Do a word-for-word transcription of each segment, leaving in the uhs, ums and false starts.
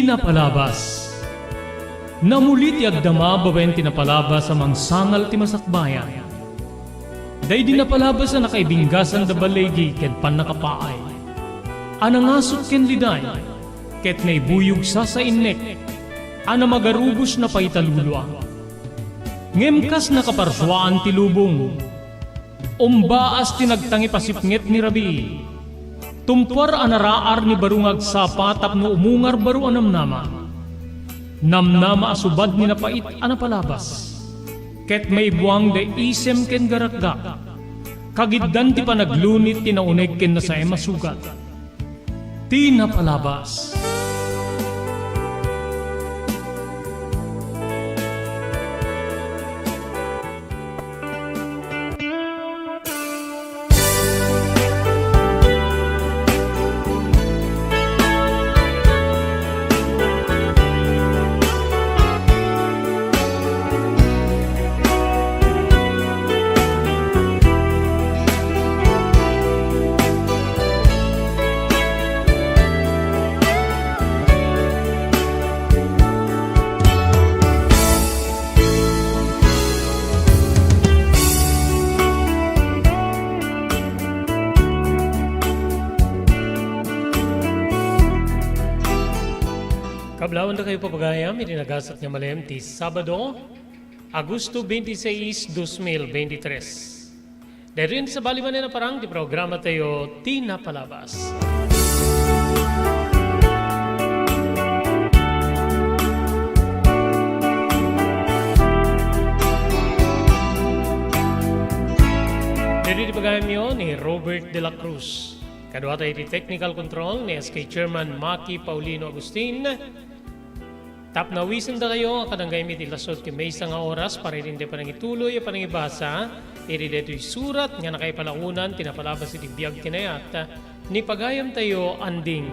Napalabas. Namuli ti agdama babaen ti napalabas a mangsangal ti masakbayan. Daydi napalabas a nakaibinggasan da baligi ken pannakapaay, a nangasut ken liday, ket naibuyog sasainnek, a namagarubos na paitalulua. Ngem kas nakaparsuaan ti lubong, umbaas ti nagtangipasipnget ni rabii. Tumpuar a naraar ni baro nga agsapa tapno umungar baro a namnama. Namnama a subad ni napait a napalabas. Ket maibuang da isem ken garakgak. Kagiddan ti panaglunit ti nauneg ken nasaem a sugat. Ti napalabas. Kablawandakayo, papagayam, iti nagasat nga malem ti Sabado, Agosto twenty-six, dos mil veintitrés. Daytoy ti sabali manen a parang ti programatayo, Ti Napalabas. Daytoy ti pagayamyo ni Robert de la Cruz. Kaduata iti technical control ni S K Chairman Maki Paulino Agustin. Tapno awisendakayo a kadanggaym iti lasud ti maysa nga oras para iti panangituloy a panangibasa iti daytoy surat nga nakaipalaonan ti napalabas iti biag kinayat ni pagayamtayo Anding.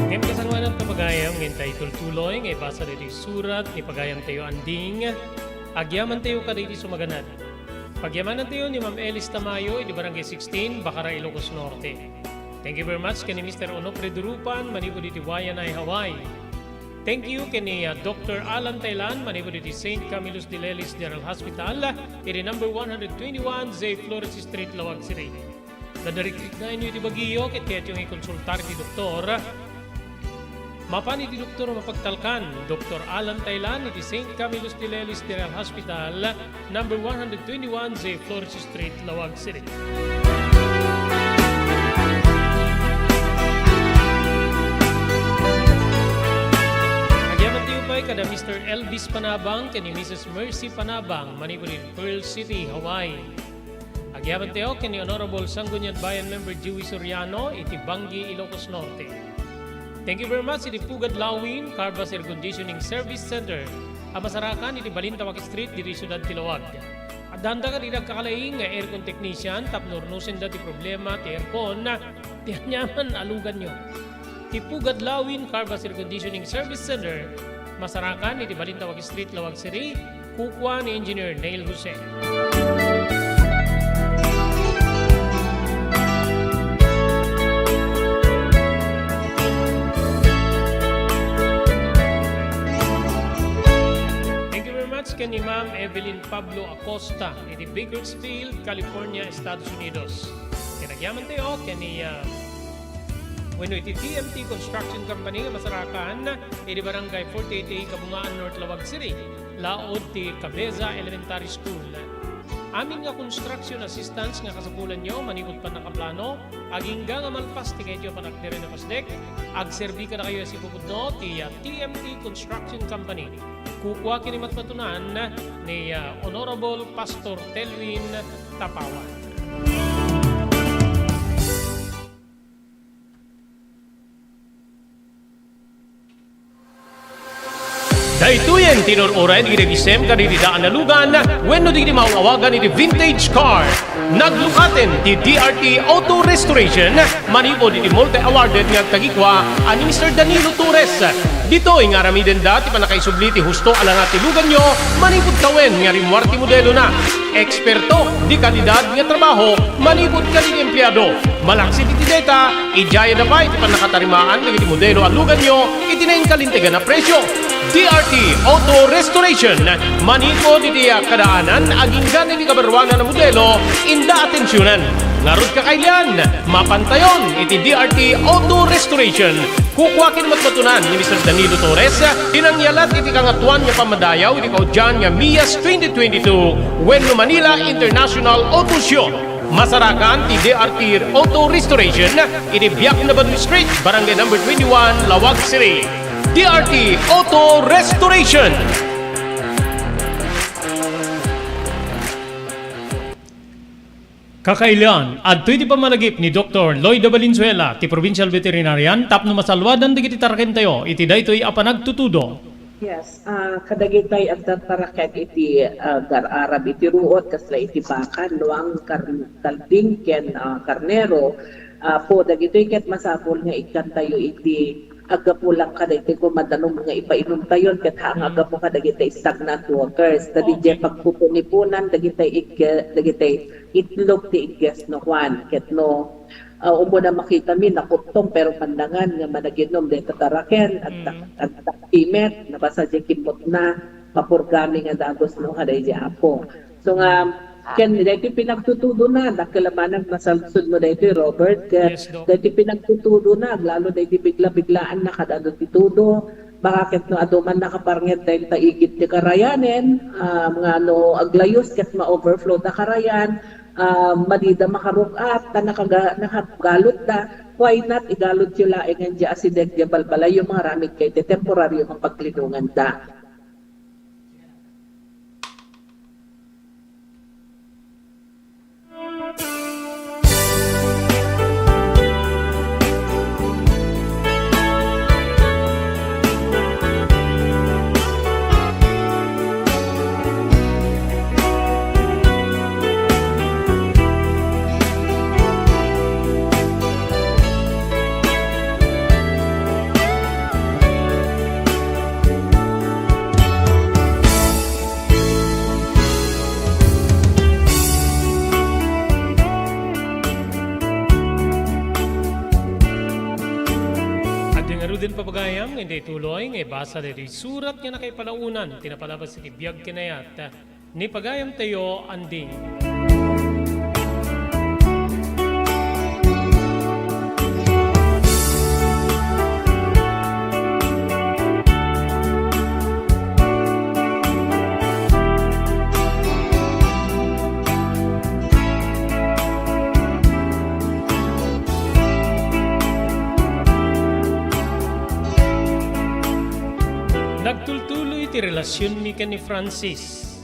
Ngem kasangoanan, papagayam, ngem ta itultuloy nga ibasa daytoy surat ni pagayamtayo Anding, agyamantayo kadagiti sumaganad. Pagyamanantayo ni Ma'am Elis Tamayo iti Barangay sixteen, Bacara, Ilocos Norte. Thank you very much ken ni Mister Onofre Durupan manipud iti Waianae, Hawaii. Thank you ken ni, ah, Doctor Alan Tailan manipud iti Saint Camillus de Lelis General Hospital, iti number one hundred twenty-one J Flores Street, Laoag City. Nadarikdiknaenyo iti bagiyo ket kayatyo nga ikonsultar iti doktor. Mapan iti doktor a mapagtalkan, Doktor Alan Tailan iti Saint Camillus de Lelis General Hospital, number one hundred twenty-one J Flores Street, Laoag City. Agyamantayo pay kada Mister Elvis Panabang ken ni Missus Mercy Panabang manipud iti Pearl City, Hawaii. Agyamantayo ken ni Honorable Sangguniang Bayan Member Joey Soriano iti Bangui, Ilocos Norte. Thank you very much iti Pugad Lawin Carvas Air Conditioning Service Center a masarakan iti Balintawak Street ditoy siudad ti Laoag. Addanta kadagiti agkakalaing nga aircon technician tapno urnosenda ti problema ti aircon ti aniaman a luganyo. Ti Pugad Lawin Carvas Air Conditioning Service Center, masarakan iti Balintawak Street, Laoag City, kukua ni Engineer Neil Jose. Thank you very much ken ni Ma'am Evelyn Pablo Acosta iti Bakersfield, California, Estados Unidos. Ken agyamantayo ken ni, ah, wenno iti T M T Construction Company nga masarakan iti Barangay forty-eight A, Kabungaan, North Laoag City, laod ti Cabeza Elementary School. Amin nga construction assistance nga kasapulanyo manipud pannakaplano, agingga nga malpas ti kayatyo a panagdiri a pasdek, agserbi kadakayo a sipupudno ti, ah, T M T Construction Company. Kukua ken ni matmatunan ni, ah, Honorable Pastor Telwin Tapawan. Daytoyen ti inur-uray dagiti nagisem kadagiti daan a lugan wenno dagiti maaw-awagan iti vintage car. Naglukaten ti D R T Auto Restoration manipud iti multi-awarded nga agtagikua a ni Mister Danilo Torres. Ditoy nga aramidenda ti pannakaisubli ti husto a langa ti luganyo manipud tawen nga rimmuar ti modelona. Eksperto, de kalidad nga trabaho manipud kadagiti empleado. Malaksid iti deta, idiayada pay ti pannakatarimaan dagiti modelo a luganyo iti nainkalintegan a presio. D R T Auto Restoration, manipud iti kadaanan agingga iti kabaruanan a modelo, inda atensionan. Ngarud, kakailian, mapantayon iti D R T Auto Restoration. Kukua ken matmatunan ni Mister Danilo Torres ti nangyalat iti Kangatoan nga Pammadayaw iti kaudian nga MIAS twenty twenty-two wenno Manila International Auto Show. Masarakan ti D R T Auto Restoration iti Biak na Badwi Street, Barangay Number twenty-one, Laoag City. D R T Auto Restoration. Kakailian, adtoy ti pammalagip ni Doktor Lloyda Valenzuela, ti provincial veterinarian, tapno masalwadan dagiti tarakentayo iti daytoy a panagtutudo. Yes, ah, kadagitay adda taraken iti, ah, gar-arab iti ruot, kasla iti baka, luang, kar-, kalding, ken, ah, karnero. Ah, po, dagitoy ket masapul nga ikkantayo iti aggapu lang kadaytoy koma danum nga ipainumtayon ket haan nga aggapu kadagiti stagnant waters. Ta didiay pagpupunipunan dagiti igge-, dagiti itlog ti igges no kuan, ket no, ah, umuna makitami, nakuttong, pero pandangan nga managinum dayta taraken, agtak-, agtaktimet, nabasa diay kimmutna, mapurgami nga dagus no kadaydi Apo. So nga, ken daytoy pinagtutudona, dakkel a banag nasalsudmo daytoy, Robert, ket daytoy pinagtutudona, aglalo daytoy bigla-biglaan na kad-adu ti tudo, baka ket no adu man nakaparnget dayta igid ti karayanen, ah, nga no aglayus ket ma-overflow da karayan, ah, madida makarug-at, ta nakaga-, nakagalutda, why not igalutyo laengen diay asideg diay balbalayyo, mangaramidkayo iti temporario nga paglinonganda. Adda ngaruden, pagayam, nga intay ituloy nga ibasa daytoy surat nga nakaipalaonan ti napalabas iti biag ken ayat ni pagayamtayo, Andy. Nagtultuloy ti relasionmi ken ni Francis.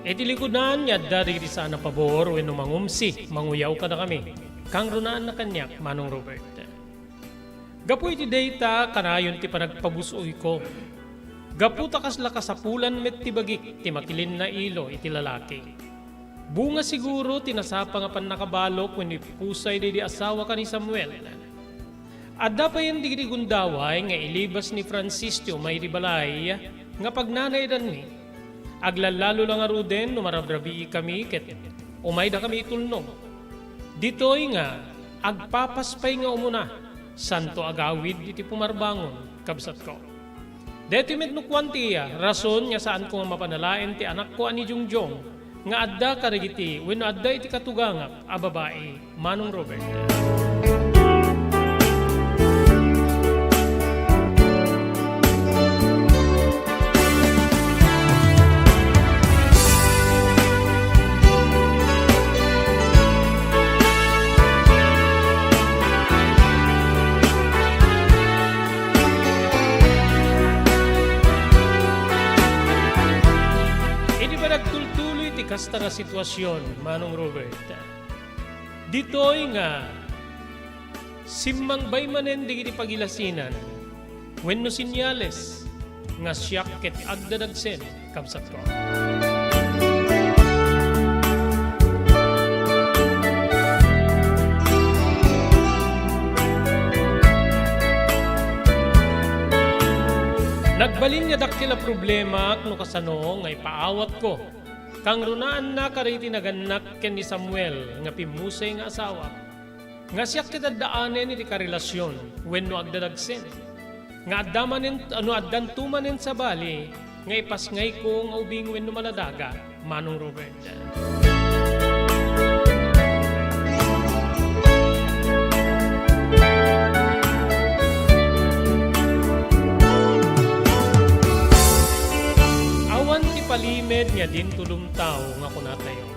Iti likudan nga adda dagiti saan a pabor wenno mangumsi, manguyaw kadakami. Kangrunaanna kaniak, Manong Robert. Gapu iti dayta, kanayon ti panagpabus-oyko. Gapu ta kasla kasapulan met ti bagik ti makilinnailo iti lalaki. Bunga siguro ti nasapa nga pannakabalok wenno ipusay daydi asawa ken ni Samuel. Adda payen dagiti gundaway nga ilibas ni Francis ti umay iti balay nga pagnanaedanmi. Aglallalo la ngaruden no marabrabiikami ket umaydakami itulnog. Ditoy nga agpapas pay nga umuna, santo agawid iti pumarbangon, kabsatko. Daytoy met no kuan ti rason nga saanko nga mapanalaen ti anakko a ni Jongjong nga adda kadagiti wenno adda iti katugangak a babai, Manong Robert. Idi panagtultuloy ti kasta nga sitwasyon, Manong Robert, ditoy nga simmangbay manen dagiti pagilasinan wenno senyales nga siak ket ti agdadagsen, kabsatko. Nagbalin nga dakkel a problema no kasano nga ipaawatko. Kangrunaanna kadagiti nagannak ken ni Samuel nga pimmusay nga asawa, nga siak ket addaanen iti karelasion wenno agdadagsen, nga adda manen, no addanto manen sabali nga ipasngayko nga ubing wenno maladaga, Manong Robert. Awan ti palimed nga dintulom tao nga kunatayo.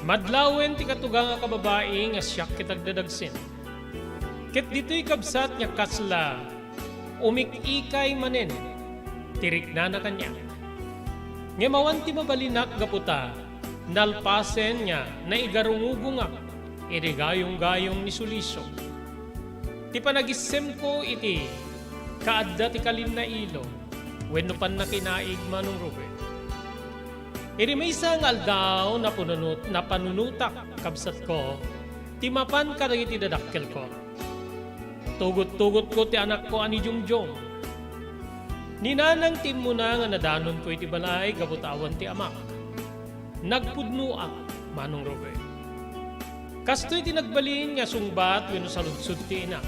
Madlawen ti katugang a kababai nga siak ket agdadagsen. Ket ditoy kabsat nga kasla umik-ikay manen ti riknana kaniak. Ngem awan ti mabalinak gapu ta nalpasen nga naigarungugongak iti gayonggayong ni Suliso. Ti panagissemko iti kaadda ti kalinnailo wenno pannakinaig, Manong Robert. Iti maysa nga aldaw, napanunot-, napanunotak, kabsatko, ti mapan kadagiti dadakkelko. Tugot-tugotko ti anakko a ni Jongjong. Ni nanang ti immuna nga nadanonko iti balay gapu ta awan ti amak. Nagpudnoak, Manong Robert. Kastoy ti nagbalin nga sungbat wenno saludsod ti inak.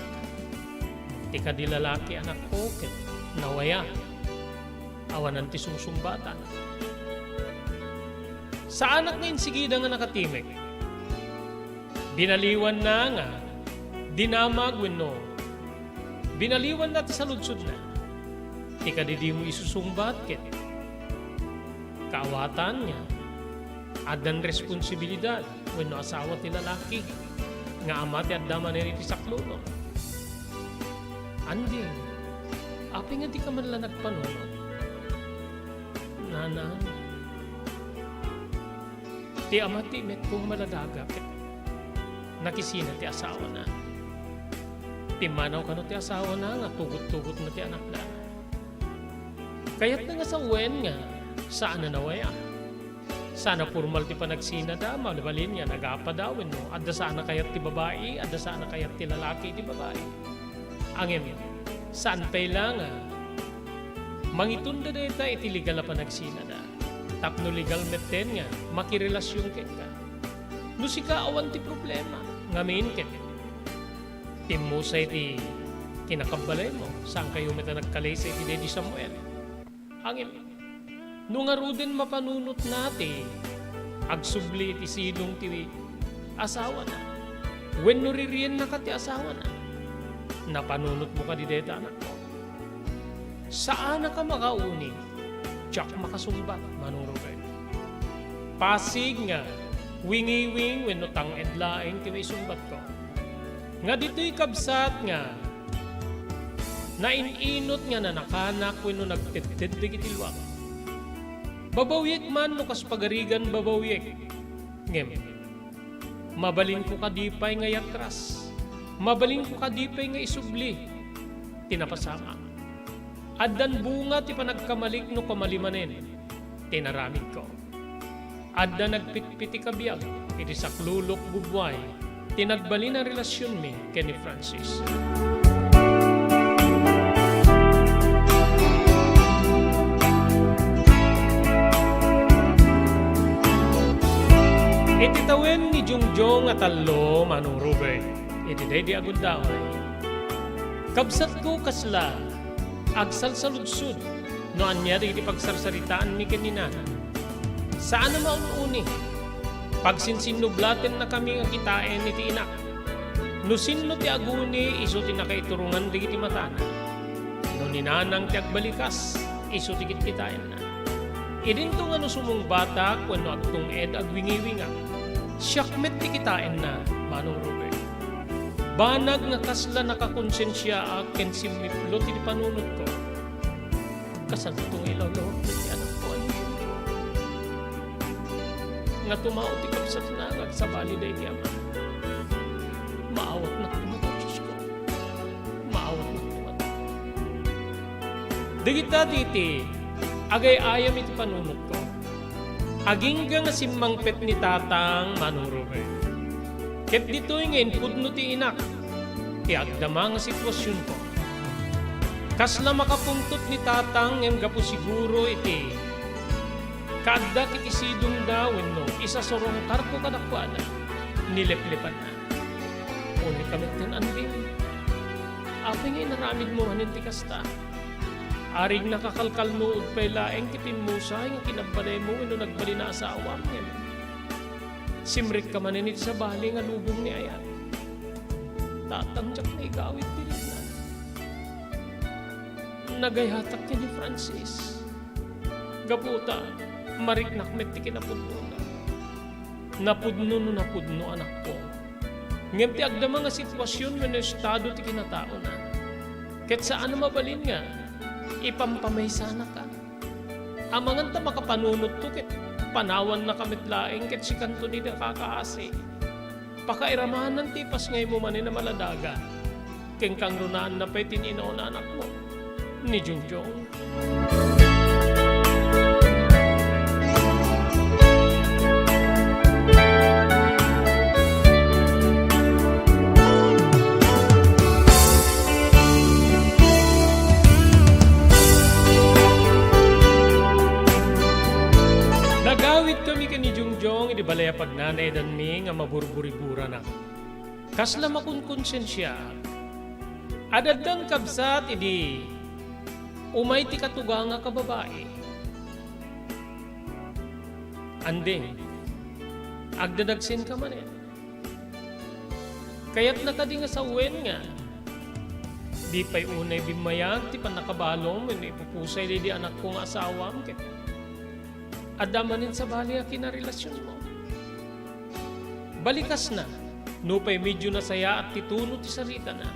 Ti kadi lalaki anakko ket nawaya. Awanan ti sungsungbatan. Saanak nga insigida nga nakatimek. Binaliwanna nga dinamag wenno binaliwanna ti saludsodna. Ti kadidimo isusungbat ket kaawatan nga addan responsibilidad wenno asawa ti lalaki nga ama ti adda manen iti saklolo. Andim, apay nga dika man la nagpanunot? Nanang, ti ama ti imetkong maladaga ket nakisina ti asawana. Pimmanaw kano ti asawana nga tugot-tugotna ti anakda. Kayatna nga sawen nga saan a nawaya. Saan a pormal ti panagsinada, mabalin nga nagapada wenno adda saan a kayat ti babai, adda saan a kayat ti lalaki iti babai. Ngem, saan pay la nga mangitunda dayta iti legal a panagsinada. Tapno legal metten nga makirelasion kenka. No sika, awan ti problema. Ngamin ket, pimmusay ti kinakabbalaymo, saankayo met a nagkalesa iti daydi Samuel. Ngem, no ngaruden mapanunotna ti agsubli iti sidong ti asawana, wenno ririennaka ti asawana, napanunotmo kadi dayta, anakko? Saanaka makauni, diak makasungbat, Manong Robert. Pasig nga wingiwing wenno tang-ed laeng ti maisungbatko. Nga ditoy kabsat nga nain-inot nga nanakanak wenno nagtedted dagiti luak. Babawiek man no kas pagarigan babawiek. Ngem, mabalinko kadi pay nga iatras? Mabalinko kadi pay nga isubli ti napasamak? Addan bunga ti panagkamalik no kamali manen ti inaramidko. Adda nagpitpitik a biag iti saklulok gubbuay ti nagbalin a relasionmi ken ni Francis. Iti tawen ni Jongjong a tallo, Manong Robert, iti daydi a gundaway. Kabsatko, kasla agsalsaludsod no ania dagiti pagsarsaritaanmi ken ni Nana. Saan a maun-uni. Pagsinsinnublatennakami nga kitaen iti inak. No sinno ti aguni, isu ti nakaiturongan dagiti matana. No ni Nanang ti agbalikas, isu ti kitkitaenna. Idinto nga no sumungbatak wenno agtung-ed, agwingiwingak, siak met ti kitaenna, Manong Robert. Banag nga kasla nakakonsensiaak ken simmiplo ti panunotko. Kasanto nga ilawlawak ti anakko a ni Junjun. Nga tumao ti kabsatna nga agsabali daydi ama. Maawatnak ti mata, Diosko. Maawatnak ti mata. Dagita diti agay-ayam iti panunotko. Agingga nga simmangpet ni Tatang Manong Robert. Ket ditoy nga impudno ti inak ti agdama nga sitwasionko. Kasla makapungtot ni Tatang ngem gapu siguro iti kaaddak iti sidongda wenno isasurungkarko kadakuada, nileplepanna. Unay kami ten anding. Apay nga inaramidmo manen ti kasta? Arig nakakalkalnuod pay laeng ti pimmusay nga kinabbalaymo wenno nagbalin a asawam ngem simrekka manen iti sabali nga lubong ni ayat. Tatang, diak naigawid ti riknak. Nagayatak ken ni Francis. Gapu ta, mariknak met ti kinapudnona. Napudno no napudno, anakko. Ngem ti agdama nga sitwasion wenno estado ti kinataona, ket saan a mabalin nga ipampamaysanaka. Amangan ta makapanunotto ket panawannaka met laeng ket sikanto ti nakakaasi. Pakairamanan ti ipasngaymo manen a maladaga. Ken kangrunaanna pay ti inauna anakmo, ni Jongjong. Nagawidkami ken ni Jongjong idi balay a pagnanaidanmi nga maburburiburanak. Kasla makonkonsensiaak. Ad-addan kabsat idi umay ti katugangak a babai. Anding, agdadagsenka manen. Kayatna kadi nga sawen nga di pay unay bimmayag ti pannakabalom wenno ipupusay daydi anakko nga asawam ket adda manen sabali a kinarelasionmo? Balikasna, nupay medio nasayaat ti tono ti saritana.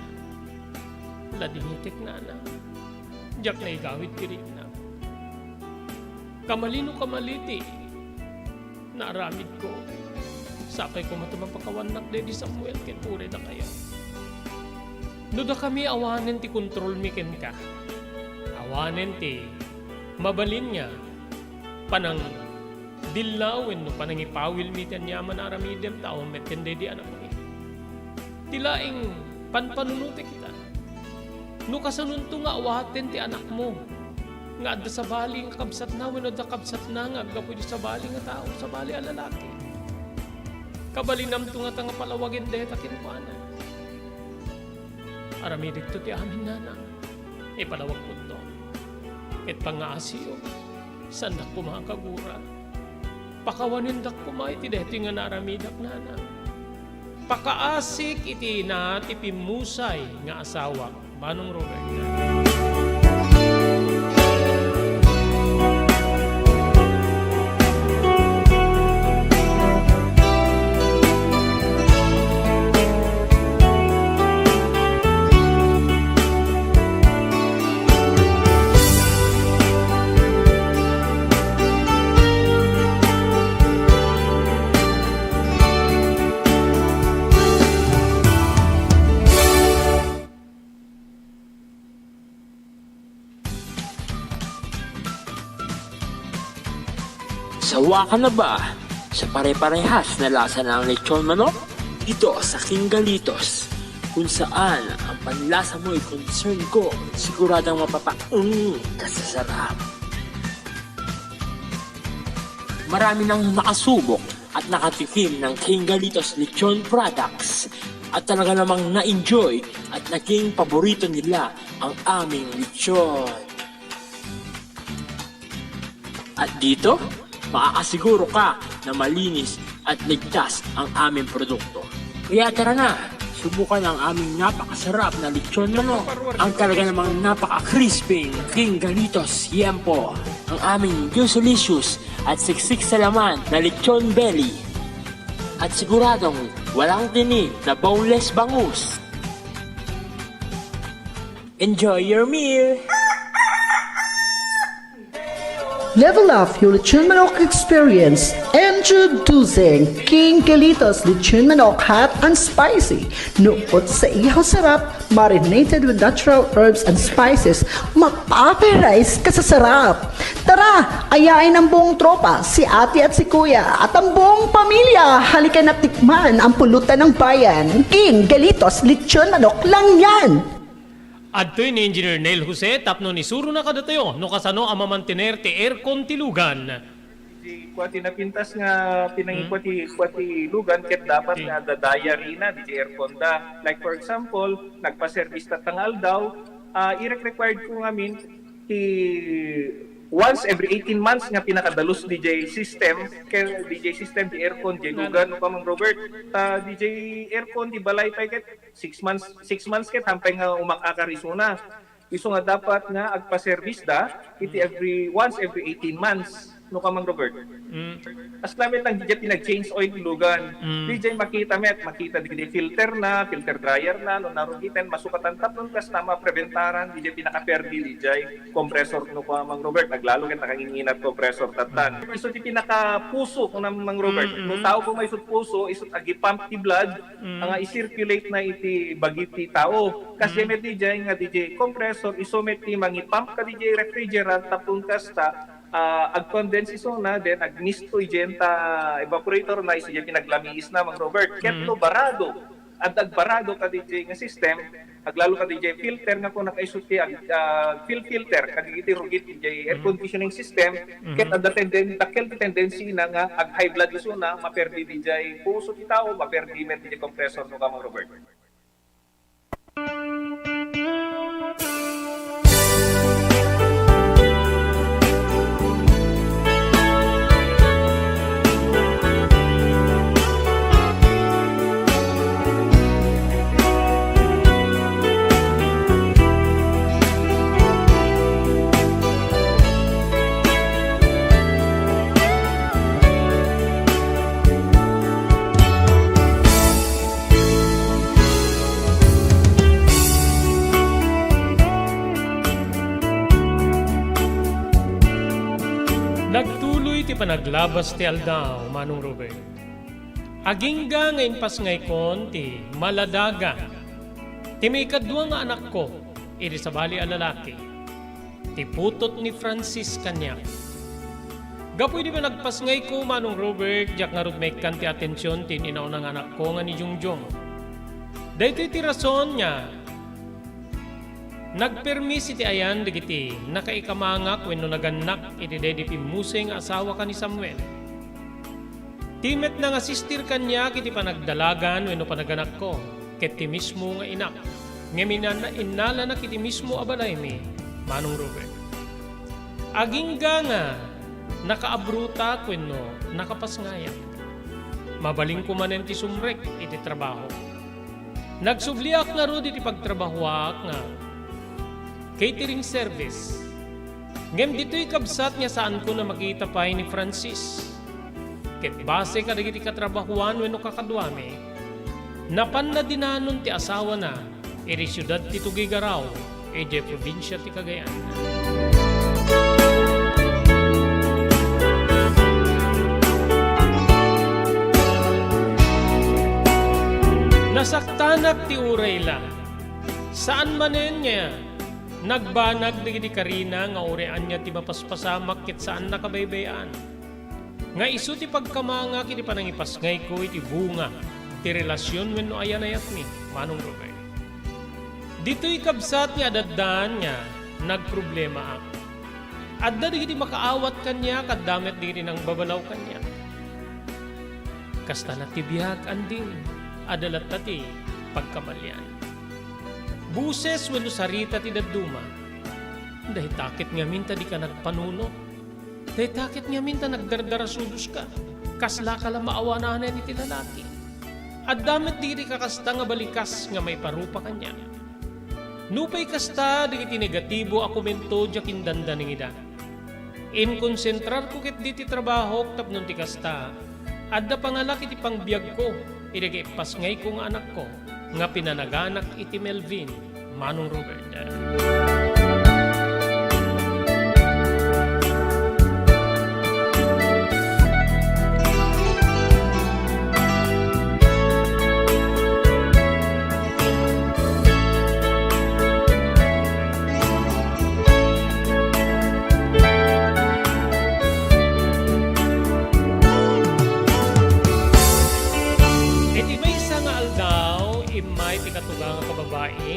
Ladingitek, nanang. Diak naigawid ti riknak. Kamalino kamali ti naaramidko. Sapay koma ta mapakawannak daydi Samuel ket uray dakayo. No dakami awanen ti kontrolmi kenka, awanen ti mabalin nga panangdillaw wenno panangipawilmi ti aniaman a aramidem, ta awan met ken daydi anakmi. Ti laeng panpanunotek ita. No kasanonto nga awaten ti anakmo nga adda sabali nga kabsatna wenno adda kabsatna nga aggapu iti sabali nga tao, sabali a lalaki, kabalinamto ngata nga palawagen dayta kenkuana. Aramidekto ti amin, nanang. Ipalawagkonto. Ket pangngaasiyo, saandak koma a kagura. Pakawanendak koma iti daytoy nga naaramidak, nanang. Pakaasik iti ina ti pimmusay nga asawak, Manong Roberta. Sawa ka na ba sa pare-parehas na lasa ng lechon manok? Dito sa King Galitos, kung saan ang panlasa mo'y concern ko, siguradong mapapaeng ka sa sarap. Marami nang nakasubok at nakatikim ng King Galitos Lechon Products at talaga namang na-enjoy at naging paborito nila ang aming lechon. At dito, makakasiguro ka na malinis at ligtas ang aming produkto. Kaya tara na, subukan ang aming napakasarap na lechon manok, ang talaga namang napaka-crispy King Galitos Yempo, ang aming juicelicious at siksik sa laman na lechon belly. At siguradong walang tinik na boneless bangus. Enjoy your meal! Level up your lechon manok experience. Introducing King Galitos Lechon Manok Hot and Spicy. Nuot sa ihaw sarap, marinated with natural herbs and spices, mapaparize ka sa sarap. Tara, ayain ang buong tropa, si ate at si kuya, at ang buong pamilya. Halika na tikman ang pulutan ng bayan. King Galitos Lechon Manok lang yan! Adtoy ni Engineer Neil Jose tapno isurona kadatayo no kasano a mamantener ti aircon ti lugan. Di kua ti napintas nga pinangikua ti, kua ti lugan ket dapat nga adda diary na, di ti aircon da. Like, for example, nagpa-service ta nga aldaw, ah, irek-required ko ngamin ti once every eighteen months nga pinakadalus di jay system, kay di jay system, di aircon, di lugan, no, Kamang Robert. Ta di jay aircon, di balay pay ket six months, six months ket hampay nga umakakar isuna. Isu nga dapat nga agpa-service da iti every, once every eighteen months, no, Kamang Robert. Mm. Kasla met lang di jay pinag-change oil ti lugan. Mm. Di jay makita met, makita di, di filter na, filter dryer na, no, narugiten, masukatan tapno kasta mapreventaran, di jay pinakaperdi, di jay compressor, no, Kamang Robert, aglalo ket nakanginginat compressor tattan. Mm. Isu ti pinakapuso, no, Mang Robert. Mm, mm. No tao ko may isut puso, isut agi-pump ti blood, mm, nga i-circulate na iti bagi ti tao. Kas, mm, met di jay nga di jay compressor, isu met ti mangi-pump ka di jay refrigerant, tapno kasta, ah, ag-condense isuna, then agmisto idiay ta evaporator na, isu jay pinaglamiis na, Mang Robert. Ket, mm, no barado, adda agbarado ka di jay nga system, aglalo ka di jay filter nga kung nakaisu ti ag-, ah, fil-, filter, kadagiti rugit di jay air, mm, conditioning system, mhm, ket adda tenden-, dakkel ti tendency na nga ag-high blood isuna, maperdi di jay puso ti tao, maperdi met di jay compressor, no, Kamang Robert. Nagtuloy ti panaglabas ti aldaw, Manong Robert. Agingga nga impasngaykon ti maladagan ti maikadua nga anakko idi sabali a lalaki, ti putot ni Francis kaniak. Gapu idi panagpasngayko, Manong Robert, diak ngarud maikkan ti atension ti inauna nga anakko nga ni Jongjong. Daytoy ti rason nga nagpermis iti ayan dagiti nakaikamangak wenno nagannak iti daydi pimmuseng nga asawa ken ni Samuel. Ti met nangasistir kaniak iti panagdalagan wenno panaganakko, ket ti mismo nga inak, ngem inna-, innalanak iti mismo a balaymi, Manong Robert. Agingga nga nakaabrutak wenno nakapasngayak, mabalinko manen ti sumrek iti trabaho. Nagsubliak ngarud iti pagtrabahoak nga catering service. Ngem ditoy kabsat nga saanko a makita pay ni Francis. Ket base kadagiti katrabahoan wenno kakaduami, napanna dinanon ti asawana iti siudad ti Tuguegarao, idiay probinsia ti Cagayan. Nasaktanak ti uray la. Saan manen nga nagbanag dagiti karina nga uray ania ti mapaspasamak ket saanna kabaybay-an. Nga isu ti pagkamangak iti panangipasngayko iti bunga ti relasion wenno ayan-ayatmi, Manong Robert. Ditoy kabsat nga ad-addaan nga nagproblemaak. Adda dagiti makaawat kaniak, adda met dagiti nangbabalaw kaniak. Kasta la ti biag, Anding, adda latta ti pagkamalian. Boses wenno sarita ti dadduma. Dayta ket ngamin ta dika nagpanunot. Dayta ket ngamin ta nagdardarasudoska. Kaslaka la maawananen iti lalaki. Adda met dagiti kakasta nga balikas nga maiparupa kaniak. Nupay kasta, dagiti negatibo a komento diak indandanengida. Inkonsentrarko ketdi ti trabahok tapno ti kasta, adda pangalak iti pangbiagko, idi ipasngayko nga anakko, nga pinanaganak iti Melvin, Manong Robert.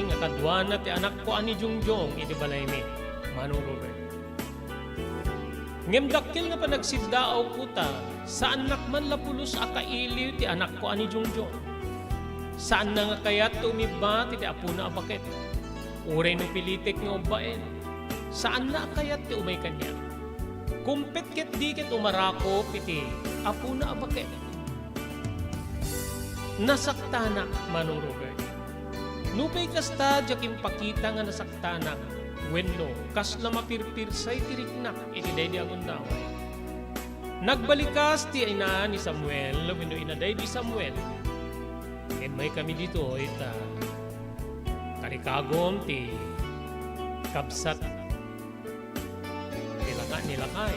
nga kaduana ti anakko a ni Jongjong iti balaymi, Manong Robert. Ngem dakkel nga panagsiddaawko ta saannak man la pulos a kailiw ti anakko a ni Jongjong. Saanna nga kayat ti umibba ti, ti apona a baket. Uray no pilitek nga ubbaen, saanna a kayat ti umay kaniak. Kumpet ketdi ket umarakop iti apona a baket. Nasaktanak, Manong Robert. Nupay kasta, diak impakita nga nasaktanak wenno kasla mapirpirsay ti riknak iti daydi a gundaway. Nagbalikas ti ina ni Samuel wenno inaday di Samuel. Immaykami ditoy ta tarikagom ti kabsat ti laka-, ni lakay.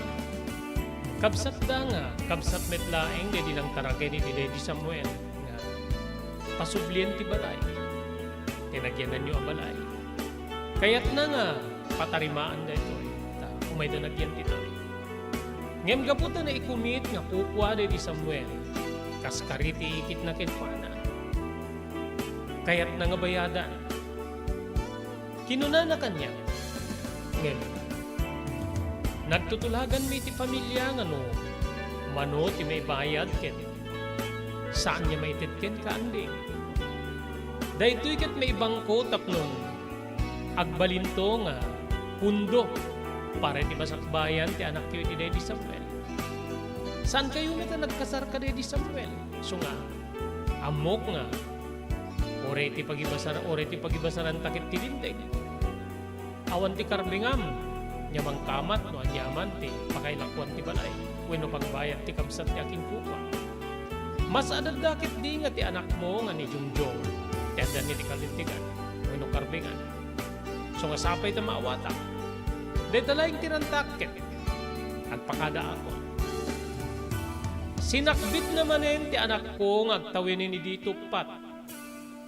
Kabsatda nga kabsat met laeng daydi nangtaraken iti daydi Samuel nga pasublien ti balay. Ti nagyananyo a balay. Kayatna nga patarimaan daytoy, ta umayda nagyan ditoy. Ngem gapu ta naikumit nga kukua daydi Samuel, kas kari ti ikitna kenkuana. Kayatna nga bayadan. Kinunana kaniak, ngem nagtutulaganmi iti familia nga no mano ti maibayad ket saan nga maited kenka, Anding. Daytoy ket maibangko tapno agbalinto nga pundo para iti masakbayan ti anakyo iti daydi Samuel. Saankayo met a nagkasar kadaydi Samuel? Isu nga, ammok nga uray ti pagibasar-, uray ti pagibasaranta ket ti Linteg. Awan ti karbengam, nia mangkamat no aniaman ti pakailakuan ti balay wenno pangbayad ti kabsat ti akinkukua. Mas adda ketdi nga ti anakmo nga ni Jongjong ti addan iti kalintegan wenno karbengan. Isu nga sapay ta maawatak. Dayta laeng ti rantak ket agpakadaakon. Sinakbitna manen ti anakko nga agtawenen idi tuppat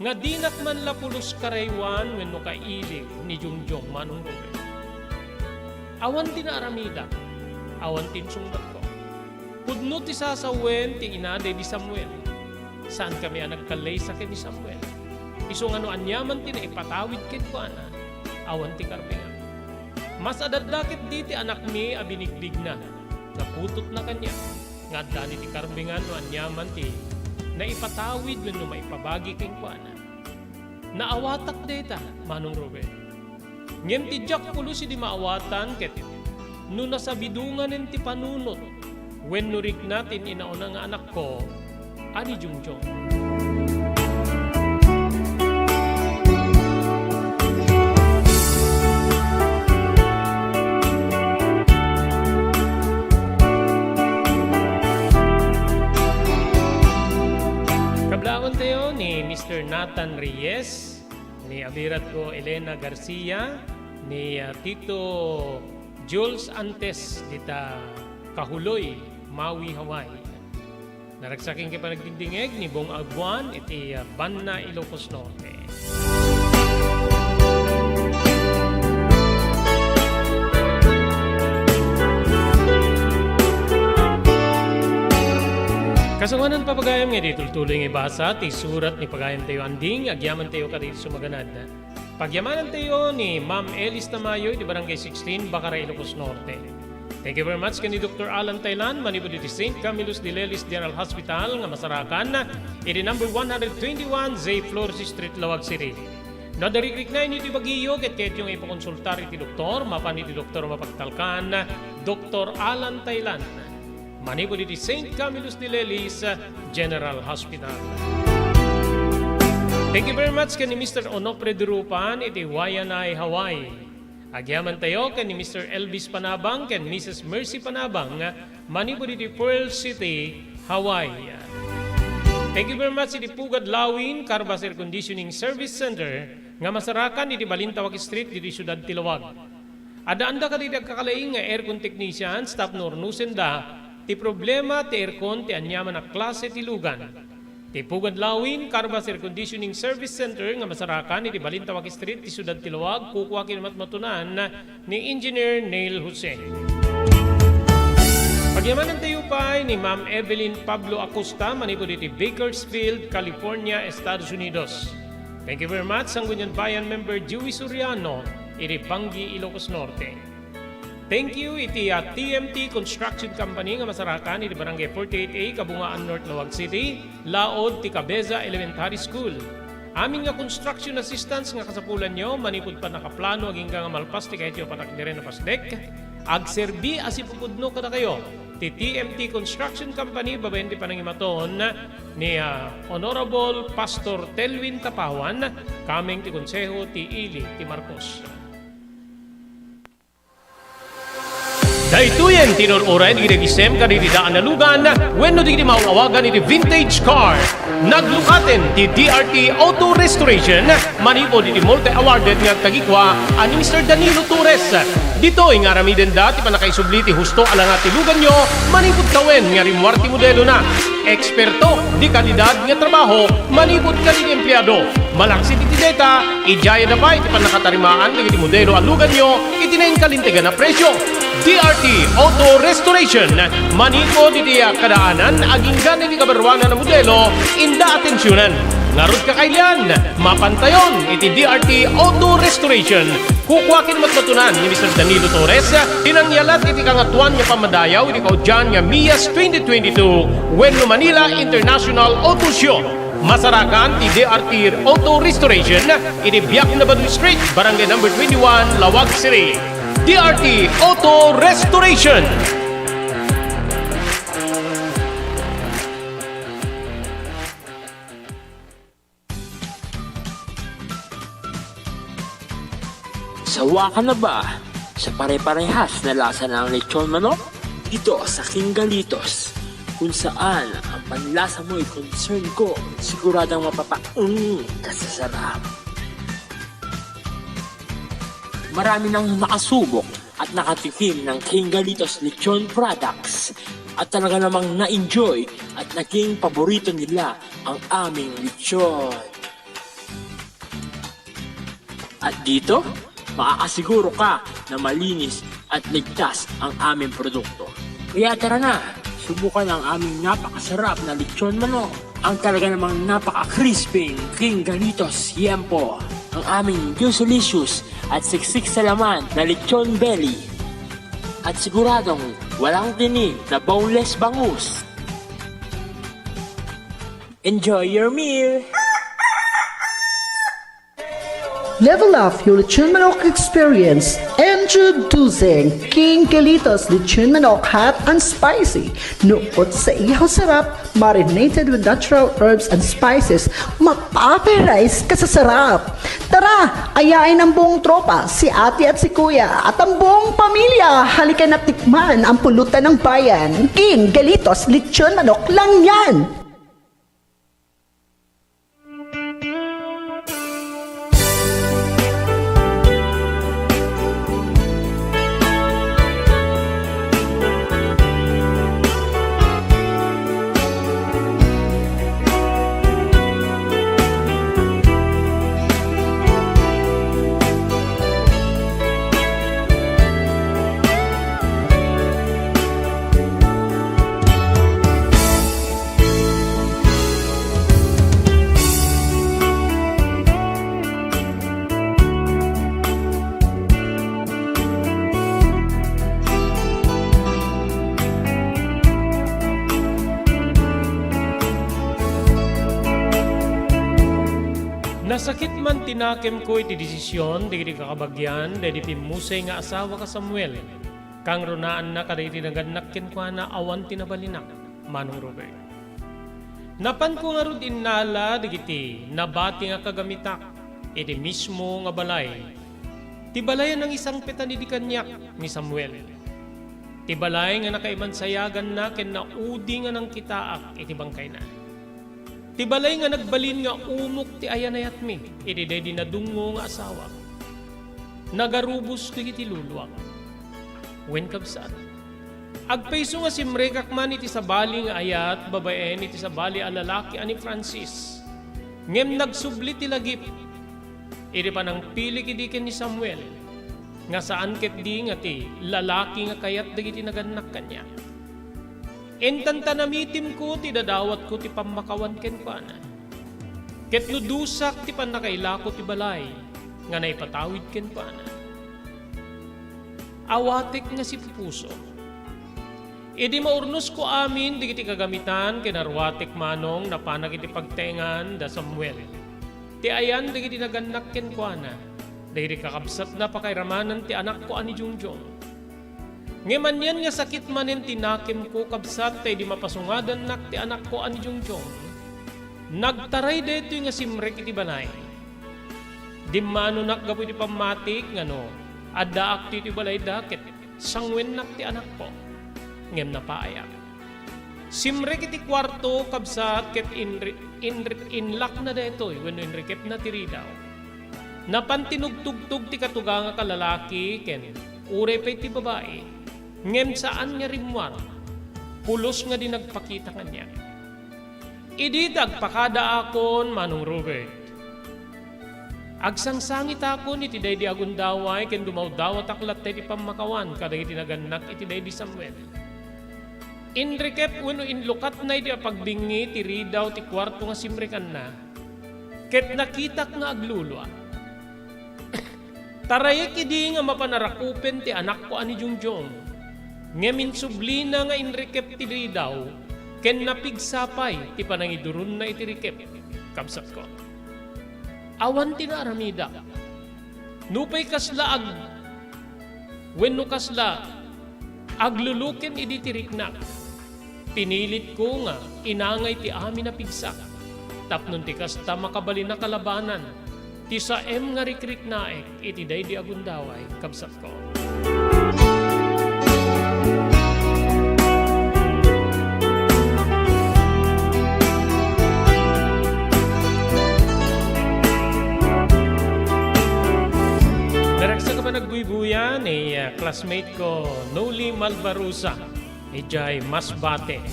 nga dinak man la pulos karaywan wenno kailiw ni Jongjong, Manong Robert. Awan ti naaramidak, awan ti insungbatko. Pudno ti sasawen ti ina daydi Samuel. Saankami a nagkallaysa ken ni Samuel. Isu nga no aniaman ti naipatawid kenkuana, awan ti karbengan. Mas adda ketdi ti anakmi a binigbigna, naputotna kaniak, nga addan iti karbengan no aniaman ti naipatawid wenno maipabagi kenkuana. Naawatak dayta, Manong Robert. Ngem ti diak pulos idi maawatan ket no nasabidonganen ti panunot wenno rikna ti inauna nga anakko a ni Jongjong. Kablaawentayo ni Mister Nathan Reyes, ni abiratko Elena Garcia, ni, ah, Tito Jules Antes dita Kahuloy, Maui, Hawaii. Naragsak ken panagdingdingeg ni Bong Aguan iti, ah, Banna, Ilocos Norte. Kasangoanan, papagayam, nga idi tultuloy nga ibasa ti surat ni pagayamtayo Anding, agyamantayo kadagiti sumaganad. Pagyamanantayo ni Ma'am Elis Tamayo iti Barangay sixteen, Bacara, Ilocos Norte. Thank you very much ken ni Doktor Alan Taylan, manipud iti Saint Camillus de Lelis General Hospital nga masarakan iti number one hundred twenty-one J Flores Street, Laoag City. No adda rikriknaenyo iti bagiyo ket kayatyo nga ipakonsultar iti doktor, mapan iti doktor a mapagtalkan, Doktor Alan Taylan. Manipud iti Saint Camillus de Lelis General Hospital. Thank you very much ken ni Mister Onofre Durupan iti Waianae, Hawaii. Agyamantayo ken ni Mister Elvis Panabang ken Missus Mercy Panabang, manipud iti Pearl City, Hawaii. Thank you very much iti Pugad Lawin Carbas Air Conditioning Service Center nga masarakan iti Balintawak Street ditoy siudad ti Laoag. Addaanda kadagiti agkakalaing nga aircon technicians tapno urnosenda ti problema ti aircon ti aniaman a klase ti lugan. Ti Pugad Lawin Carbas Air Conditioning Service Center nga masarakan iti Balintawak Street ti siudad ti Laoag, kukua ken matmatunan ni Engineer Neil Jose. Pagyamanantayo pay ni Ma'am Evelyn Pablo Acosta manipud iti Bakersfield, California, Estados Unidos. Thank you very much, Sangguniang Bayan member Joey Soriano, iti Banggi, Ilocos Norte. Thank you iti, ah, T M T Construction Company nga masarakan iti Barangay forty-eight A, Kabungaan North, Laoag City, laod ti Cabeza Elementary School. Amin nga construction assistance nga kasapulanyo manipud pannakaplano agingga nga malpas ti kayatyo a panagdirian a pasdek, agserbi a sipupudno kadakayo ti T M T Construction Company babaen ti panangimaton ni, ah, Honorable Pastor Telwin Tapawan, kameng ti Konseho ti Ili ti Marcos. Daytoyen ti inur-uray dagiti agisem kadagiti daan a lugan wenno dagiti maaw-awagan iti vintage car. Naglukaten ti D R T Auto Restoration manipud iti multi-awarded nga agtagikua a ni Mister Danilo Torres. Ditoy nga aramidenda ti pannakaisubli ti husto a langa ti luganyo manipud tawen nga rimmuar ti modelona. Eksperto di kalidad nga trabaho manipud kadagiti empleado. Malaksid iti deta, idiayada pay ti pannakatarimaan dagiti modelo a luganyo iti nainkalintegan a presio. D R T Auto Restoration, manipud iti kadaanan agingga iti kabaruanan a modelo, inda atensionan. Ngarud, kakailian, mapantayon iti D R T Auto Restoration. Kukua ken matmatunan ni Mister Danilo Torres ti nangyalat iti Kangatoan nga Pammadayaw iti kaudian nga MIAS twenty twenty-two wenno Manila International Auto Show. Masarakan ti D R T Auto Restoration iti Biak na Badu Street, Barangay Number twenty-one, Laoag City. D R T Auto Restoration. Sawa ka na ba sa pare-parehas na lasa ng lechon manok? Dito sa King Galitos, kung saan ang panlasa mo'y concern ko, siguradong mapapaung ka sa sarap. Marami nang nakasubok at nakatikim ng King Galitos Lechon Products at talaga namang na-enjoy at naging paborito nila ang aming lechon. At dito, makakasiguro ka na malinis at ligtas ang aming produkto. Kaya tara na, subukan ang aming napakasarap na lechon manok. Ang talaga namang napaka-crispy King Galitos Yempo. Ang aming juicy-licious at siksik sa laman na lechon belly. At siguradong walang tinik na boneless bangus. Enjoy your meal! Level up your lechon manok experience. Introducing King Galitos Lechon Manok Hot and Spicy. Nukot sa ihaw sarap, marinated with natural herbs and spices, mapaparise ka sa sarap. Tara, ayain ang buong tropa, si ate at si kuya, at ang buong pamilya. Halika na tikman ang pulutan ng bayan. King Galitos Lechon Manok lang yan! Nasakit man ti nakemko iti desisyon dagiti kakabagian daydi pimmusay nga asawak a Samuel. Kangrunaanna kadagiti nagannak kenkuana awan ti nabalinak, Manong Robert. Napanko ngarud innala dagiti nabati nga kagamitak iti mismo nga balay. Ti balay a nangisangpetan idi kaniak ni Samuel. Ti balay nga nakaimansayaganna ken naudi nga nangkitaak iti bangkayna. Ti balay nga nagbalin nga umok ti ayanayatmi iti daydi nadungngo nga asawak. Nagarubos dagiti luluak. Wen, kabsat, agpayso nga simrekak man iti sabali nga ayat babaen iti sabali a lalaki a ni Francis. Ngem nagsubli ti lagip iti panangpilik idi ken ni Samuel, nga saan ketdi nga ti lalaki nga kayat dagiti nagannak kaniak. Intan ta namitimko ti dadawatko ti pammakawan kenkuana. Ket no dusak ti pannakailako ti balay nga naipatawid kenkuana, awatek nga sipupuso. Idi maurnosko amin dagiti kagamitan ken aruatek manong napanak iti pagtaengan da Samuel, ti ayan dagiti nagannak kenkuana, dagiti kakabsatna pakairamanan ti anakko a ni Jongjong. Ngem anian nga sakit manen ti nakemko, kabsat, ta idi mapasungadannak ti anakko a ni Jongjong, nagtaray daytoy nga simrek iti balay. Dimmanonak gapu iti pammatik nga no addaak ditoy balayda ket sanguennak ti anakko. Ngem napaayak. Simrek iti kuarto, kabsat, ket inri-, inri-, inlakna daytoy wenno inrikepna ti ridaw. Napan tinugtugtog ti katugangak a lalaki ken uray pay ti babai, ngem saan nga rimmuar, pulos nga di nagpakita kaniak. Idi agpakadaakon, Manong Robert, agsangsangitakon iti daydi a gundaway ken dumawdawatak latta iti pammakawan kadagiti nagannak iti daydi Samuel. Inrikep wenno inlukatna idi apagdingngi ti ridaw ti kuarto nga simrekanna, ket nakitak nga agluluak. Tarayek idi nga mapan a rakupen ti anakko a ni Jongjong, ngem insublina nga inrikep ti ridaw ken napigsa pay ti panangiduronna iti rikep, kabsatko. Awan ti naaramidak. Nupay kasla ag-, wenno kasla agluluken idi ti riknak, pinilitko nga inangay ti amin a pigsa, tapno ti kasta makabalinak a labanan ti saem nga rikriknaek iti daydi a gundaway, kabsatko. Naragsak a panagbuybuya ni, ah, classmate ko, Noli Malvarosa, idiay Masbate.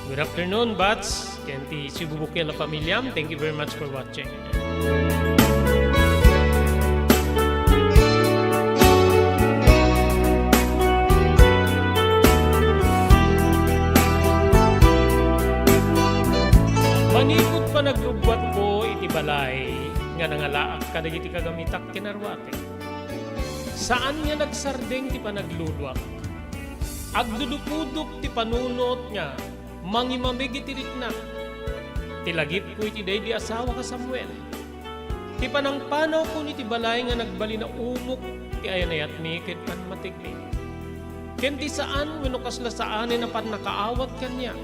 Good afternoon, Bats, ken ti Cebu Bukel a pamiliam. Thank you very much for watching. Manipud panagrugguatko iti balay nga nangalaak kadagiti kagamitak ken aruatek, saan nga nagsardeng ti panagluluak. Agdudupudop ti panunot nga mangimamig iti riknak. Ti lagipko iti daydi asawa nga Samuel. Ti panangpanawkon iti balay nga nagbalin a umok ti ayanayatmi ken pammatikmi. Ken ti saan wenno kasla saanen a pannakaawat kaniak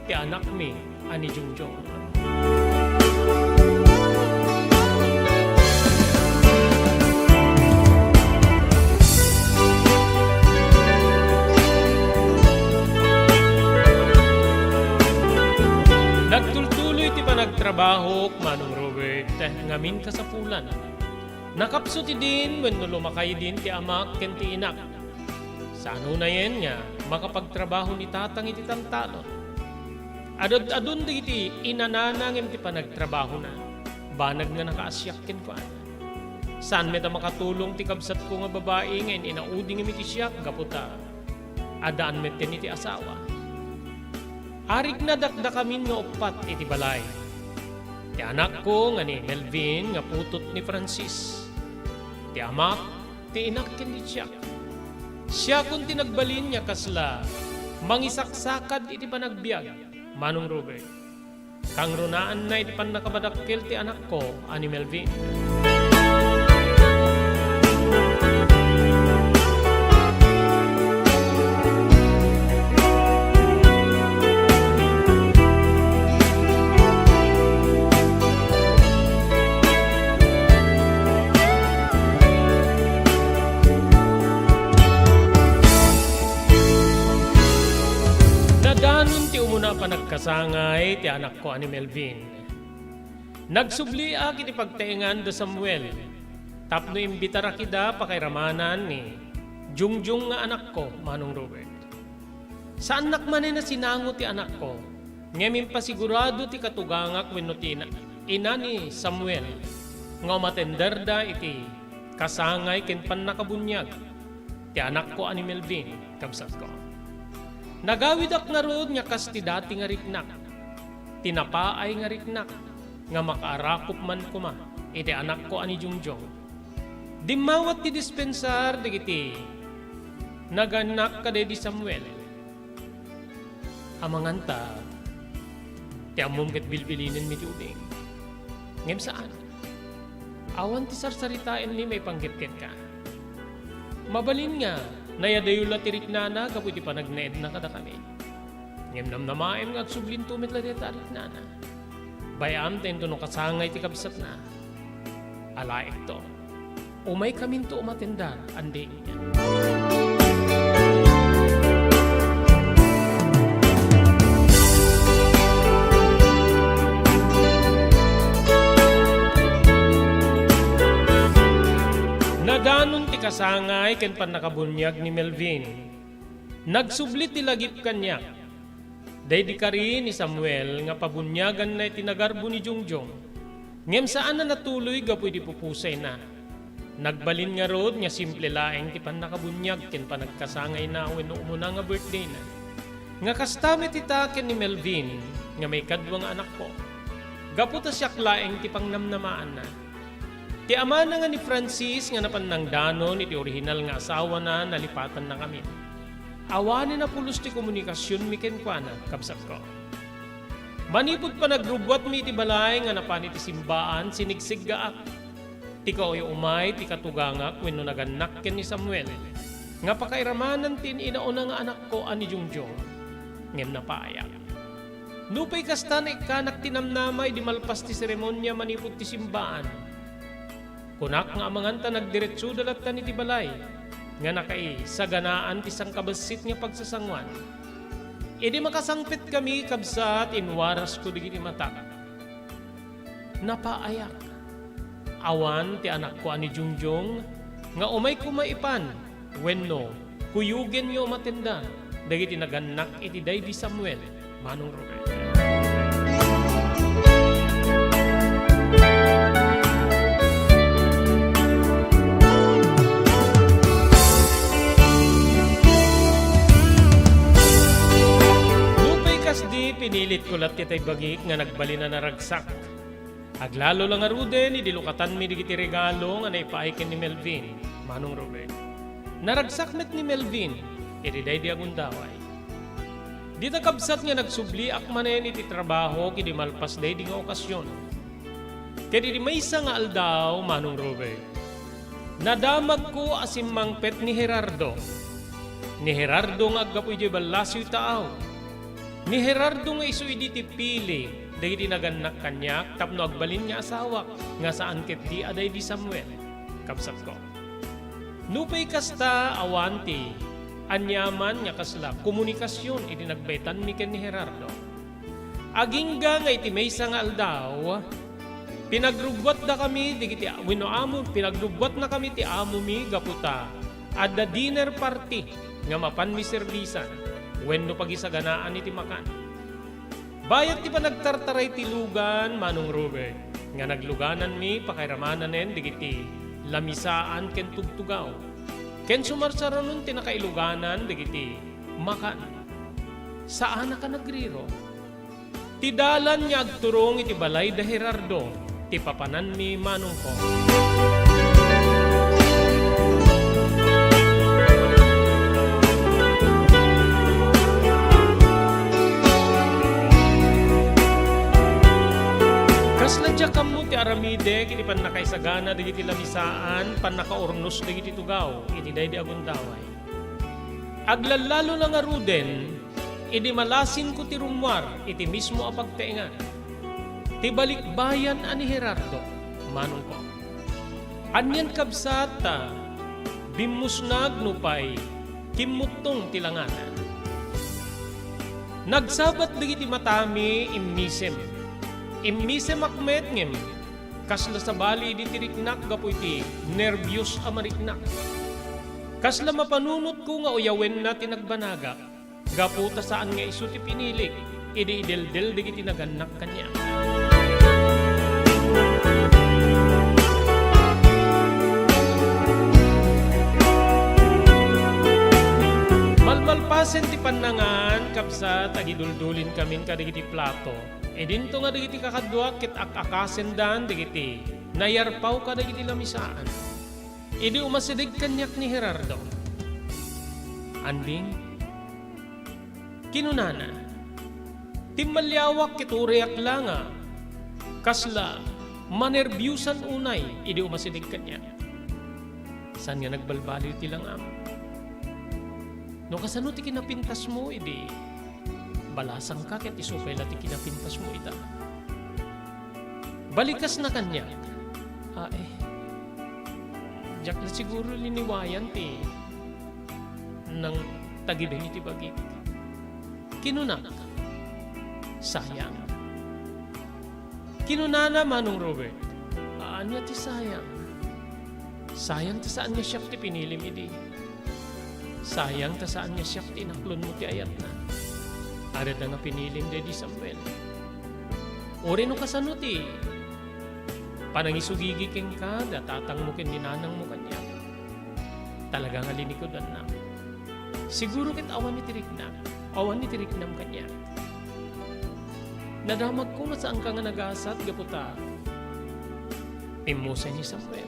ti anakmi a ni Jongjong. Nagtultuloy ti panagtrabahok, Manong Robert, ngamin kasapulan. Nakapsut idin wenno lumakay idin ti amak ken ti inak. Saan unayen nga makapagtrabaho ni Tatang iti tantalon. Ad-adun dagiti inanana ngem ti panagtrabahona, banag nga nakaasiak kenkuana. Saan met a makatulong ti kabsatko nga babai nga in-inaudi ngem iti siak gapu ta addaan metten iti asawa. Arigna dakdakamin nga uppat iti balay. Ti anakko nga ni Melvin nga putut ni Francis. Ti amak, ti inak ken ni Jack. Siakon ti nagbalin nga kasla mangisaksakad iti panagbiag, Manong Robert. Kangrunaanna iti pannakapadakkel ti anakko a ni Melvin. Nadanon ti umuna a panagkasangay ti anakko a ni Melvin. Nagsubliak iti pagtaengan da Samuel tapno imbitarak ida pakairamanan ni Jongjong nga anakko, Manong Robert. Saannak manen a sinango ti anakko, ngem impasigurado ti katugangak wenno ti ina, ina ni Samuel nga umatenderda iti kasangay ken pannakabuniag ti anakko a ni Melvin, kabsatko. Nagawidak ngarud nga kas ti dati nga riknak, ti napaay nga riknak, nga makaarakop man koma iti anakko a ni Jongjong. Dimmawat ti dispensar dagiti nagannak kadaydi Samuel. Amanganta, ti ammom ket bilbilinenmi ti ubing. Ngem saan. Awan ti sarsaritaenmi maipanggep kenka. Mabalin nga, nayadayo la ti riknana gapu iti panagnaedna kadakami. Ngem namnamaem nga agsublinto met la dayta a riknana. Bay-am ta intono kasangay ti kabsatna. Alaekto. Umaykaminto umatendar, andi. Nadanon ti kasangay ken pannakabuniag ni Melvin. Nagsubli ti lagip kaniak. Daydi kari ni Samuel nga pabuniaganna iti nagarbo ni Jongjong, ngem saan a natuloy gapu iti pupusayna. Nagbalin ngarud nga simple laeng ti pannakabuniag ken panagkasangayna wenno umuna nga birthdayna. Nga kasta met ita ken ni Melvin nga maikadua nga anakko. Gapu ta siak laeng ti pangnamnamaanna. Ti amana nga ni Francis nga napan nangdanon iti orihinal nga asawana, nalipatannakami. Awanen a pulos ti komunikasionmi kenkuana, kabsatko. Manipud panagrubbuatmi iti balay nga napan iti simbaan, sinigsiggaak. Ti kauyay-umay ti katugangak wenno nagannak ken ni Samuel nga pakairamanan ti in-inauna nga anakko a ni Jongjong. Ngem napaayak. Nupay kasta, naikkanak ti namnama idi malpas ti seremonia manipud ti simbaan. Kunak nga amangan ta nagdiretsoda lattan iti balay nga nakaisaganaan ti sangkabassit nga pagsasanguan. Idi makasangpetkami, kabsat, inwarasko dagiti matak. Napaayak. Awan ti anakko a ni Jongjong nga umay koma ipan wenno kuyogenyo a matenda dagiti nagannak iti daydi Samuel, Manong Robert. Nupay kasdi, pinilitko latta ti bagik nga nagbalin a naragsak. Aglalo la ngaruden idi lukatanmi dagiti regalo nga naipaay ken ni Melvin, Manong Robert. Naragsak met ni Melvin iti daydi a gundaway. Dita, kabsat, nga nagsubliak manen iti trabahok idi malpas daydi nga okasion. Ket iti maysa nga aldaw, Manong Robert, nadamagko a simmangpet ni Gerardo. Ni Gerardo nga aggapu idiay ballasiw taaw. Ni Gerardo nga isu idi ti pili dagiti nagannak kaniak tapno agbalin nga asawak nga saan ketdi a daydi Samuel, kabsatko. Nupay kasta, awan ti aniaman nga kasla komunikasion idi nagbaetanmi ken ni Gerardo. Agingga nga iti maysa nga aldaw, pinagrubbuatdakami dagiti wenno amo, pinagrubbuatnakami ti amomi gapu ta adda dinner party nga mapanmi serbisan wenno pagisaganaan iti makan. Bayat ti panagtartaray ti lugan, Manong Robert, nga naglugananmi, pakairamanen dagiti lamisaan ken tugtugaw, ken sumarsaranon ti nakailuganan dagiti makan. Saanak a nagriro. Ti dalan nga agturong iti balay da Gerardo ti papananmi, manongko. Kasla diak ammo ti aramidek iti pannakaisagana dagiti lamisaan, pannakaurnos dagiti tugaw iti daydi a gundaway. Aglallalona ngaruden, idi malasinko ti rummuar iti mismo a pagtaengan. Ti balikbayan a ni Gerardo, manongko. Anian, kabsat, ta bimmusnag nupay kimmuttong ti langana. Nagsabat dagiti matami, immisem. Immisemak met ngem kasla sabali idi ti riknak gapu iti nerbios a mariknak. Kasla mapanunotko nga uyawenna ti nagbanagak, gapu ta saan nga isu ti pinilik idi ideldel dagiti nagannak kaniak. Malmalpasen ti pannangan, kabsat, agiduldulinkamin kadagiti plato. Idinto nga dagiti kakaduak ket ak-akasendan dagiti nayarpaw kadagiti lamisaan. Idi umasideg kaniak ni Gerardo, "Anding," kinunana, "timmalliawak ket urayak la nga kasla manerbiusan unay idi umasideg kaniak." Saan nga nagbalbaliw ti langam. "No kasano ti kinapintasmo idi balasangka ket isu pay la ti kinapintasmo ita?" Balikasna kaniak. "Ae, diak la siguro liniwayan ti nangtagibeng iti bagik," kinunak. "Sayang." Kinunana, "Manong Robert, ania ti sayang? Sayang ta saan nga siak ti pinilim idi. Sayang ta saan nga siak ti inaklonmo ti ayatna. Adda nga pinilim daydi Samuel. Uray no kasano ti panangisugigi kenka da tatangmo ken ni nanangmo kaniak, talaga nga linikudannak. Siguro ket awan iti riknak, awan iti riknam kaniak. Nadamagko nga saanka nga nagasat gapu ta pimmusay ni Samuel.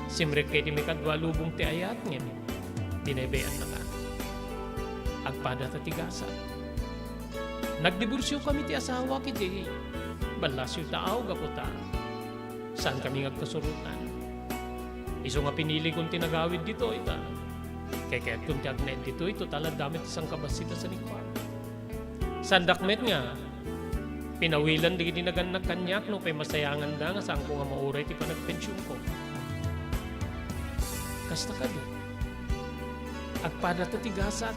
Simrekka iti maikadua a lubong ti ayat ngem binaybay-annaka. Agpada ta ti gasat. Nagdiborsiokami ti asawak idiay ballasyo taaw gapu ta saankami nga agkasurotan. Isu nga pinilikon ti nagawid ditoy ta kaykayatkon ti agnaed ditoy, total, adda met ti sangkabassit a sanikuan. Saandak met nga pinawilan dagiti nagannak kaniak no pay masayanganda nga saanko nga mauray ti panagpensionko. Kasta kadi, agpada ta ti gasat.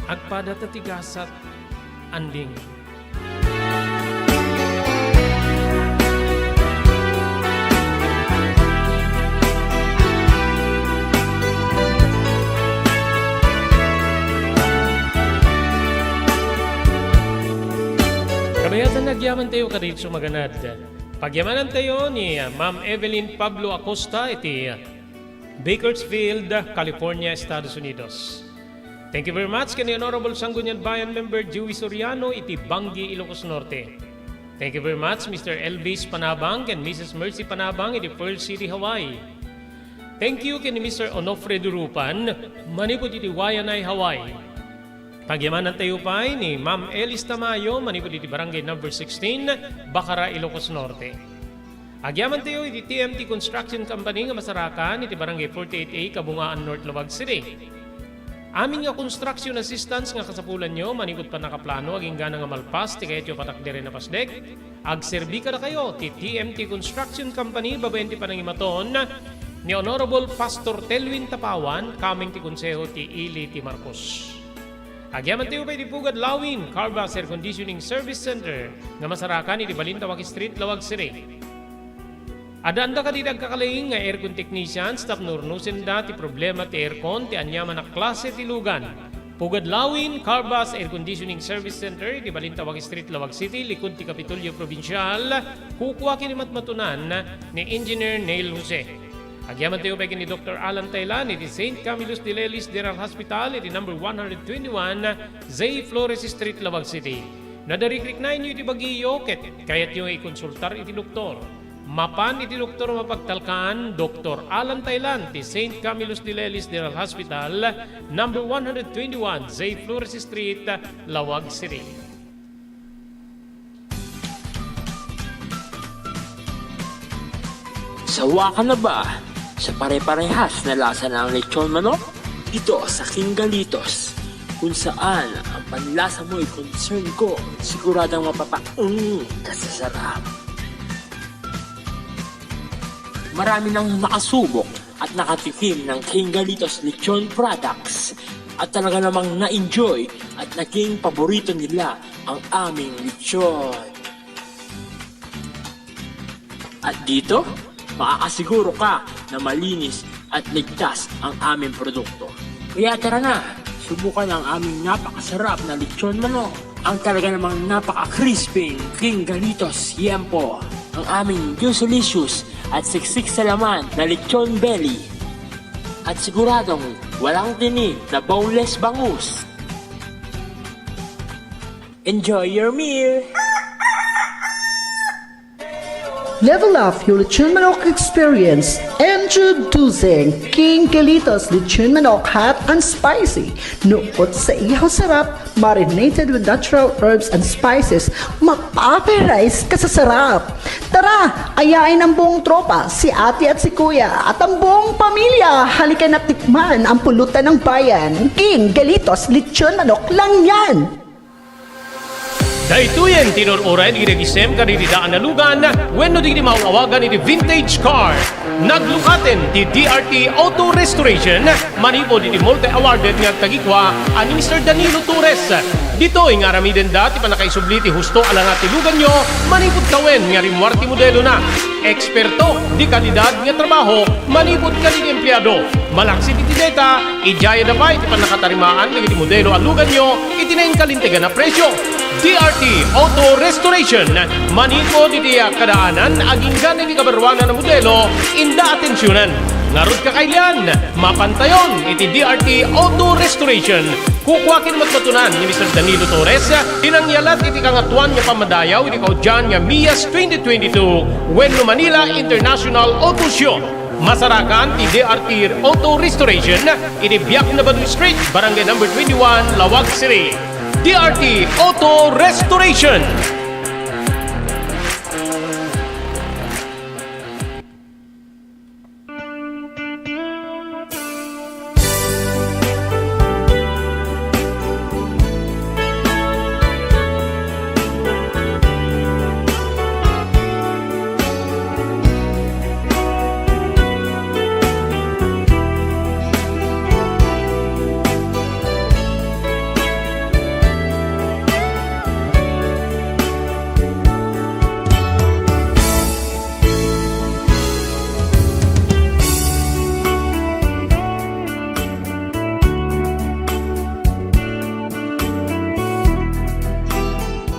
Agpada ta ti gasat, Anding." Kabayatan, agyamantayo kadagiti sumaganad. Pagyamanantayo ni Ma'am Evelyn Pablo Acosta iti Bakersfield, California, Estados Unidos. Thank you very much ken ni Honorable Sangguniang Bayan Member Joey Soriano iti Bangui, Ilocos Norte. Thank you very much, Mister Elvis Panabang ken Missus Mercy Panabang iti Pearl City, Hawaii. Thank you ken ni Mister Onofre Durupan manipud iti Waianae, Hawaii. Pagyamanantayo pay ni Ma'am Elis Tamayo manipud iti Barangay Number Sixteen, Bacara, Ilocos Norte. Agyamantayo iti T M T Construction Company nga masarakan iti Barangay forty-eight A, Kabungaan North, Laoag City. Amin nga construction assistance nga kasapulanyo manipud pannakaplano agingga nga malpas ti kayatyo patakderen a pasdek, agserbi kadakayo ti T M T Construction Company babaen ti panangimaton ni Honorable Pastor Telwin Tapawan, kameng ti Konseho ti Ili ti Marcos. Agyamantayo pay iti Pugad Lawin Car Bus Air Conditioning Service Center nga masarakan iti Balintawak Street, Laoag City. Addaanda kadagiti agkakalaing nga aircon technicians tapno urnosenda ti problema ti aircon ti aniaman a klase ti lugan. Pugad Lawin Car Bus Air Conditioning Service Center iti Balintawak Street, Laoag City, likud ti Kapitolyo Provincial, kukua ken ni matmatunan ni Engineer Neil Jose. Agyamantayo pay ken ni Doktor Alan Taylan iti Saint Camillus de Lelis General Hospital iti number one hundred twenty-one Zay Flores Street, Laoag City. No adda rikriknaenyo iti bagiyo ket kayatyo nga ikonsultar iti doktor, mapan iti doktor a mapagtalkan, Doktor Alan Taylan ti Saint Camillus de Lelis General Hospital, number one hundred twenty-one Zay Flores Street, Laoag City. Sawa ka na ba sa pare-parehas na lasa ng lechon manok? Dito sa King Galitos, kung saan ang panlasa mo'y concern ko, siguradong mapapaeng ka sa sarap. Marami nang nakasubok at nakatikim ng King Galitos Lechon Products at talaga namang na-enjoy at naging paborito nila ang aming lechon. At dito, makakasiguro ka na malinis at ligtas ang aming produkto. Kaya tara na, subukan ang aming napakasarap na lechon manok. Ang talaga namang napaka-crispy King Galitos Yempo. Ang aming juicelicious at siksik sa laman na lechon belly. At siguradong walang tinik na boneless bangus. Enjoy your meal! Level up your lechon manok experience. Introducing King Galitos Lechon Manok Hot and Spicy. Nukot sa ihaw sarap, marinated with natural herbs and spices, mapaparise ka sa sarap. Tara, ayain ang buong tropa, si ate at si kuya, at ang buong pamilya. Halika na tikman ang pulutan ng bayan. King Galitos Lechon Manok lang yan! Daytoyen ti inur-uray dagiti nagisem kadagiti daan a lugan wenno dagiti maaw-awagan iti vintage car. Naglukaten ti D R T Auto Restoration manipud iti multi-awarded nga agtagikua a ni Mister Danilo Torres. Ditoy nga aramidenda ti pannakaisubli ti husto a langa ti luganyo manipud tawen nga rimmuar ti modelona. Eksperto, de kalidad nga trabaho manipud kadagiti empleado. Malaksid iti deta, idiayada pay ti pannakatarimaan dagiti modelo a luganyo iti nainkalintegan a presio. D R T Auto Restoration, manipud iti kadaanan agingga iti kabaruanan a modelo, inda atensionan. Ngarud, kakailian, mapantayon iti D R T Auto Restoration. Kukua ken matmatunan ni Mister Danilo Torres ti nangyalat iti Kangatoan nga Pammadayaw iti kaudian nga MIAS twenty twenty-two wenno Manila International Auto Show. Masarakan ti D R T Auto Restoration iti Biak Nabadon Street, Barangay Number twenty-one, Laoag City. D R T Auto Restoration.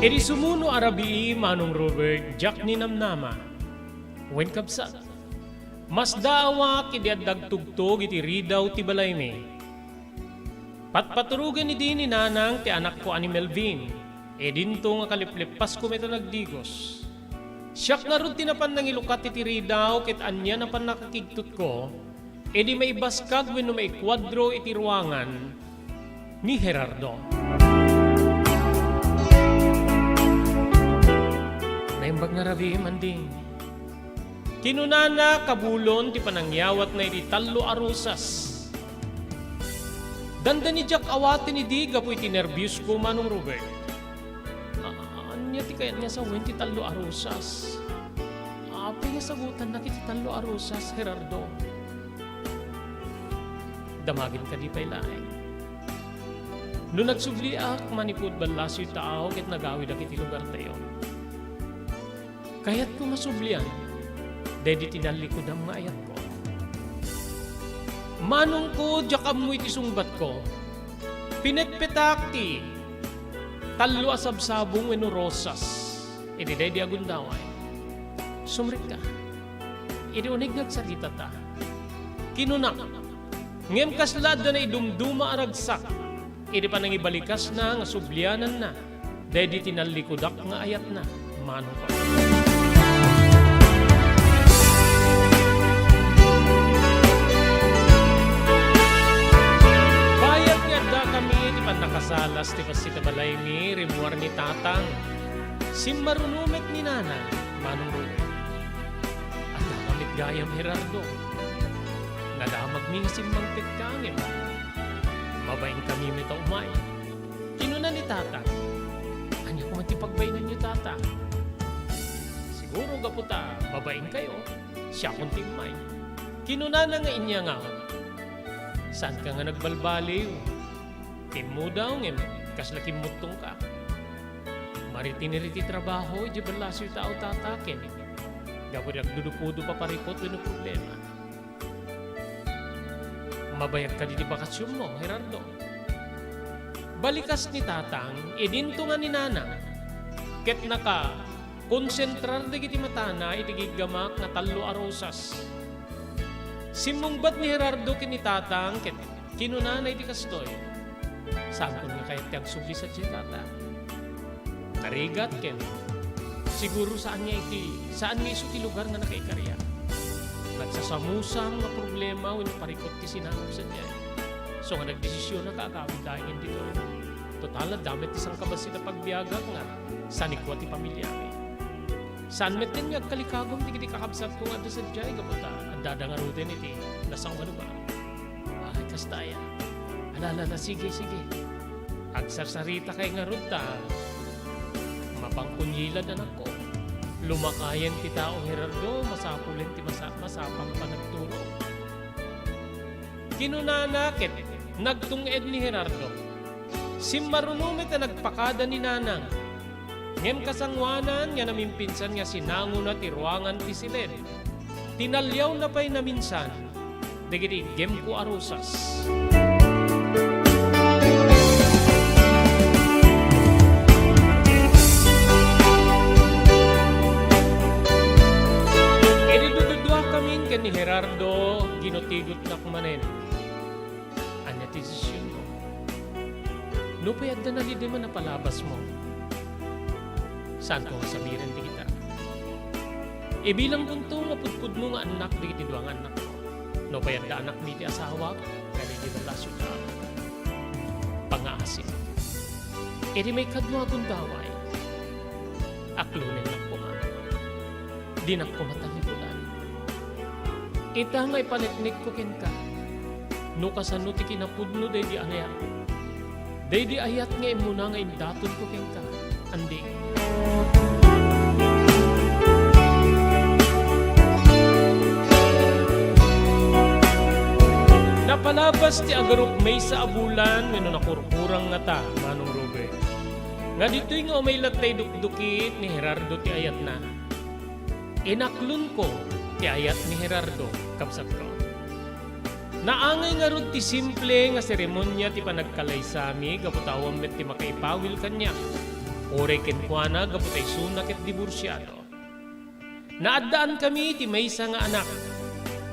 Idi sumuno a rabii, Manong Robert, diak ninamnama. Wen, kabsat, masdaawak idi adda agtugtog iti ridaw ti balaymi. Patpaturogen idi ni nanang ti anakko a ni Melvin. Idinto nga kalipleppasko met a nagdigos. Siak ngarud ti napan nangilukat iti ridaw ket ania napan nakakigtutko, idi maibaskag wenno maikuadro iti ruangan ni Gerardo. Naimbag nga rabii, Manding. Kinunana kabulon ti panangyawatna iti tallo a rosas. Dandani diak awaten idi gapu iti nerbiosko, Manong Robert. A-, ania ti kayatna a sawen ti tallo a rosas? Apay nga sagutannak iti tallo a rosas, Gerardo? Damagen kadi pay laeng. No nagsubliak manipud ballasiw taaw ket nagawidak iti lugartayo. Kayatko masublian daydi tinallikudam nga ayatko. Manongko, diak ammo iti sungbatko. Pinetpetak ti tallo a sabsabong wenno rosas idi daydi a gundaway. Sumrekka. Idi uneg nga agsaritata, kinunak, ngem kasla adda naidumduma a ragsak idi panangibalikasna nga subliananna daydi tinallikudak nga ayatna, Manong Pablo. Bayat nga addakami iti pannakasalas ti bassit a balaymi, rimmuar ni Tatang. Simmaruno met ni Nanang, Manong Ruben. Addaka met gayam, Gerardo. Nadamagmi nga simmangpetka ngem mabainkami met a umay. Kinuna ni Tatang, "Ania koma ti pagbainanyo, Tata?" "Siguro gapu ta mabainkayo, siakon ti immay." Kinunana nga inyangam, "Saanka nga nagbalbaliw? Timmudaw ngem kasla kimmuttongka. Maritinir iti trabaho idiay ballasiw taaw, Tata, ken gapu iti agdudupodo paparikut wenno problema." "Mabayag kadi ti bakasionmo, Gerardo?" Balikas ni Tatang, idinto nga ni Nanang, ket nakakonsentrar dagiti matana iti giggamak nga tallo a rosas. Simmungbat ni Gerardo ken ni Tatang ket kinunana iti kastoy, "Saankon nga kayat ti agsubli sadiay, Tata. Narigat ken siguro saan nga iti, saan nga isu ti lugar nga nakaikaria. Nagsasamusang nga problema wenno parikut ti sinango sadiay. So nga nagdesisionna nga agawid laengen ditoy. Total, adda met ti sangkabassit a pagbiagak nga sanikua ti pamiliami. Saan metten nga agkalikagum dagiti kakabsatko nga adda sadiay gapu ta addada ngaruden iti nasaoan a lugar. Ay, kasta aya. Ala, ala, ala, sige, sige. Agsarsaritaka ngarud ta mapangkunyilad, anakko. Lumakayen ti tao, Gerardo, masapulen ti masa-, masapang panagtulog. Kinunana ket nagtung-ed ni Gerardo. Simmaruno met a nagpakada ni Nanang. Ngem kasangoanan nga namimpinsan nga sinangona ti ruangan ti siled, tinaliawna pay naminsan dagiti iggemko a rosas. Idi dududuakamin ken ni Gerardo, ginutigotnak manen. Ania ti desisionmo? Nupay adda nalidem a napalabasmo, saanko nga samiren ti kita. Ibilangkonto nga pudpudno nga annak dagiti dua nga annakko. Nupay adda anakmi ti asawak, kadi di batasyo ta pangaasim. Idi maikadua a gundaway, aklonennak koma. Dinak koma tallibutan. Ita nga ipaneknekko kenka, no kasano ti kinapudno daydi ayat, daydi ayat nga immuna nga indatonko kenka, Andi. Napalabas ti agarup maysa a bulan wenno nakurkurang ngata, Manong Robert. Nga ditoy nga umay lattay dukdukit ni Gerardo ti ayatna. Inaklonko ti ayat ni Gerardo, kabsatko. Naangay ngarud ti simple nga seremonia ti panagkalaysami gapu ta awan met ti makaipawil kaniak. Uray kenkuana gapu ta isuna ket diborsiado. Naaddaankami ti maysa nga anak,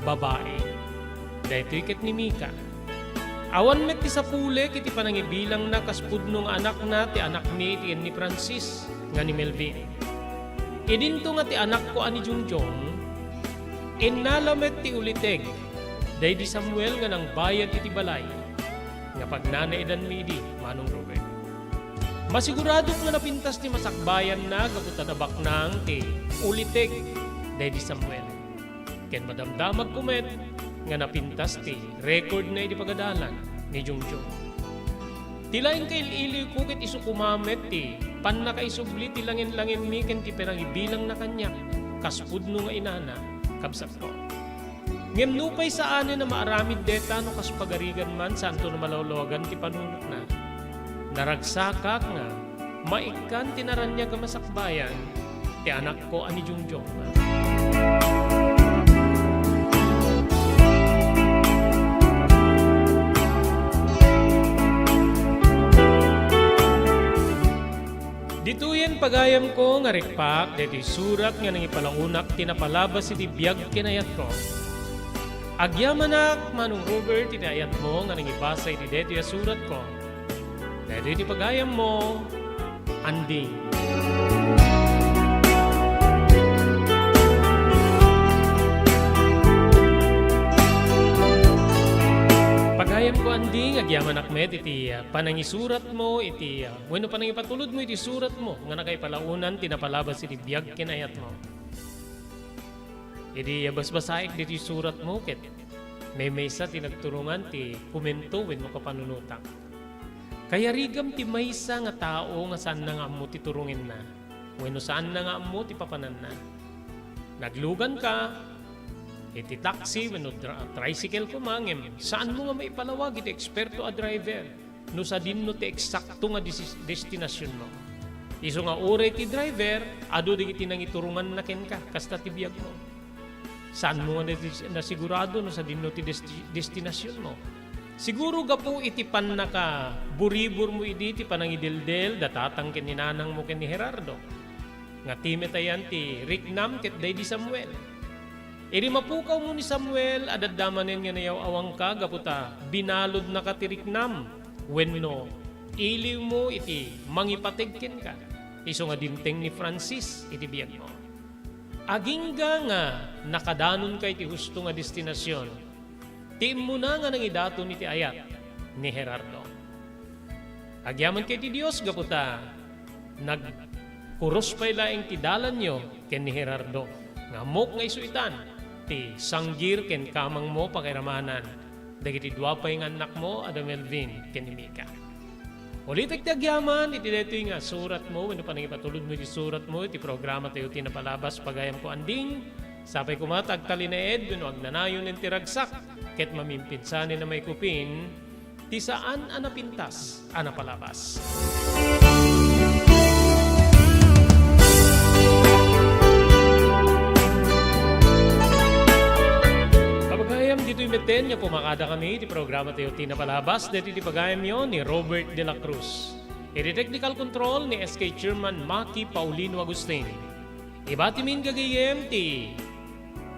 babai. Daytoy ket ni Mika. Awan met ti sapulek iti panangibilangna kas pudno nga anakna ti anakmi iti ken ni Francis nga ni Melvin. Idinto nga ti anakko a ni Jongjong, innala met ti uliteg daydi Samuel nga nangbayad iti balay nga pagnanaedanmi idi, Manong Robert. Masiguradok nga napintas ti masakbayanna gapu ta nabaknang ti uliteg daydi Samuel. Ken madamdamagko met nga napintas ti rekordna idi pagadalan ni Jongjong. Ti laeng kail-iliwko ket isu koma met ti pannakaisubli ti langen-langenmi ken ti panangibilangna kaniak kas pudno nga inana, kabsatko. Ngem nupay saanen a maaramid dayta no kas pagarigan man, saanto a malawlawagan ti panunotna. Naragsakak nga maikkan ti naraniag a masakbayan ti anakko a ni Jongjong. Ditoyen pagayamko nga rikpak daytoy surat nga nangipalaonak ti napalabas iti biag ken ayatko. Agyamanak, Manong Robert, iti ayatmo nga nangibasa iti daytoy a suratko. Daytoy ti pagayammo, Anding. Pagayamko, Anding, agyamanak met iti, ah, panangisuratmo iti, ah, wenno panangipatulodmo iti suratmo nga nakaipalaonan ti napalabas iti biag ken ayatmo. Idi basbasaek ditoy suratmo ket maymaysa ti nagturongan ti komento wenno kapanunotak. Kayarigam ti maysa nga tao nga saanna nga ammo ti turongenna wenno saanna nga ammo ti papananna. Nagluganka iti taxi wenno dra-, tricycle koma ngem saanmo nga maipalawag iti eksperto a driver no sadinno ti eksakto nga desi-, destinasionmo. Isu nga uray ti driver, adu dagiti nangituronganna kenka, kasta ti biagmo. Saanmo nga nasi-, nasigurado no sadinno ti desti-, destinasionmo. Siguro gapu iti pannakaburiburmo idi ti panangideldel da tatang ken ni nanangmo ken ni Gerardo. Nga ti met ayan ti riknam ket daydi Samuel. Idi mapukawmo ni Samuel, adda manen nga nayaw-awangka gapu ta binaludnaka ti riknam wenno iliwmo iti mangipateg kenka. Isu nga dimteng ni Francis iti biagmo. Agingga nga nakadanonka iti husto nga destinasion, ti immuna nga nangidaton iti ayat ni Gerardo. Agyamanka iti Dios gapu ta nagkuros pay laeng ti dalanyo ken ni Gerardo, nga ammok nga isu itan ti sanggir ken kamangmo pakairamanan dagiti dua pay nga annakmo, ada Melvin ken ni Mika. Ulitek ti agyaman iti daytoy nga suratmo wenno panangipatulodmo iti suratmo iti programa tayo ti napalabas, pagayamko Anding. Sapay koma ta agtalinaed wenno agnanayon ti ragsak ket mamimpinsanen a maikupin ti saan a napintas a napalabas. Pagayam, ditoy metten nga pumakada kami iti programa tayo ti napalabas, daytoy ti pagayamyo ni Robert de la Cruz. Iti technical control ni S K Chairman Maki Paulino Agustin. Ibatimin gagayyem ti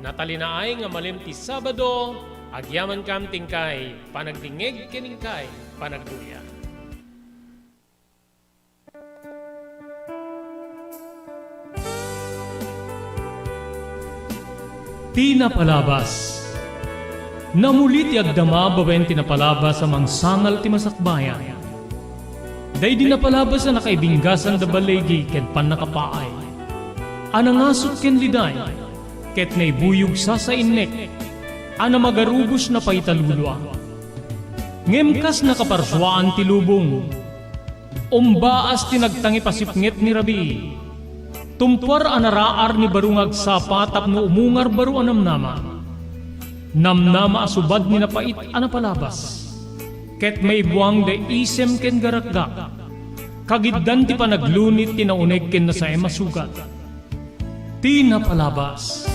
natalinaay nga malem ti Sabado, agyamankam ti inkay panagdingngeg ken inkay panagduya. Ti napalabas. Namuli ti agdama babaen ti napalabas a mangsangal ti masakbayan. Daydi napalabas a nakaibinggasan da baligi ken pannakapaay, a nangasut ken liday, ket naibuyog sasainnek, a namagarubos na paitalulua. Ngem kas nakaparsuaan ti lubong, umbaas ti nagtangipasipnget ni rabii. Tumpuar a naraar ni baro nga agsapa tapno umungar baro a namnama. Namnama a subad ni napait a napalabas. Ket maibuang da isem ken garakgak. Kagiddan ti panaglunit ti nauneg ken nasaem a sugat. Ti napalabas.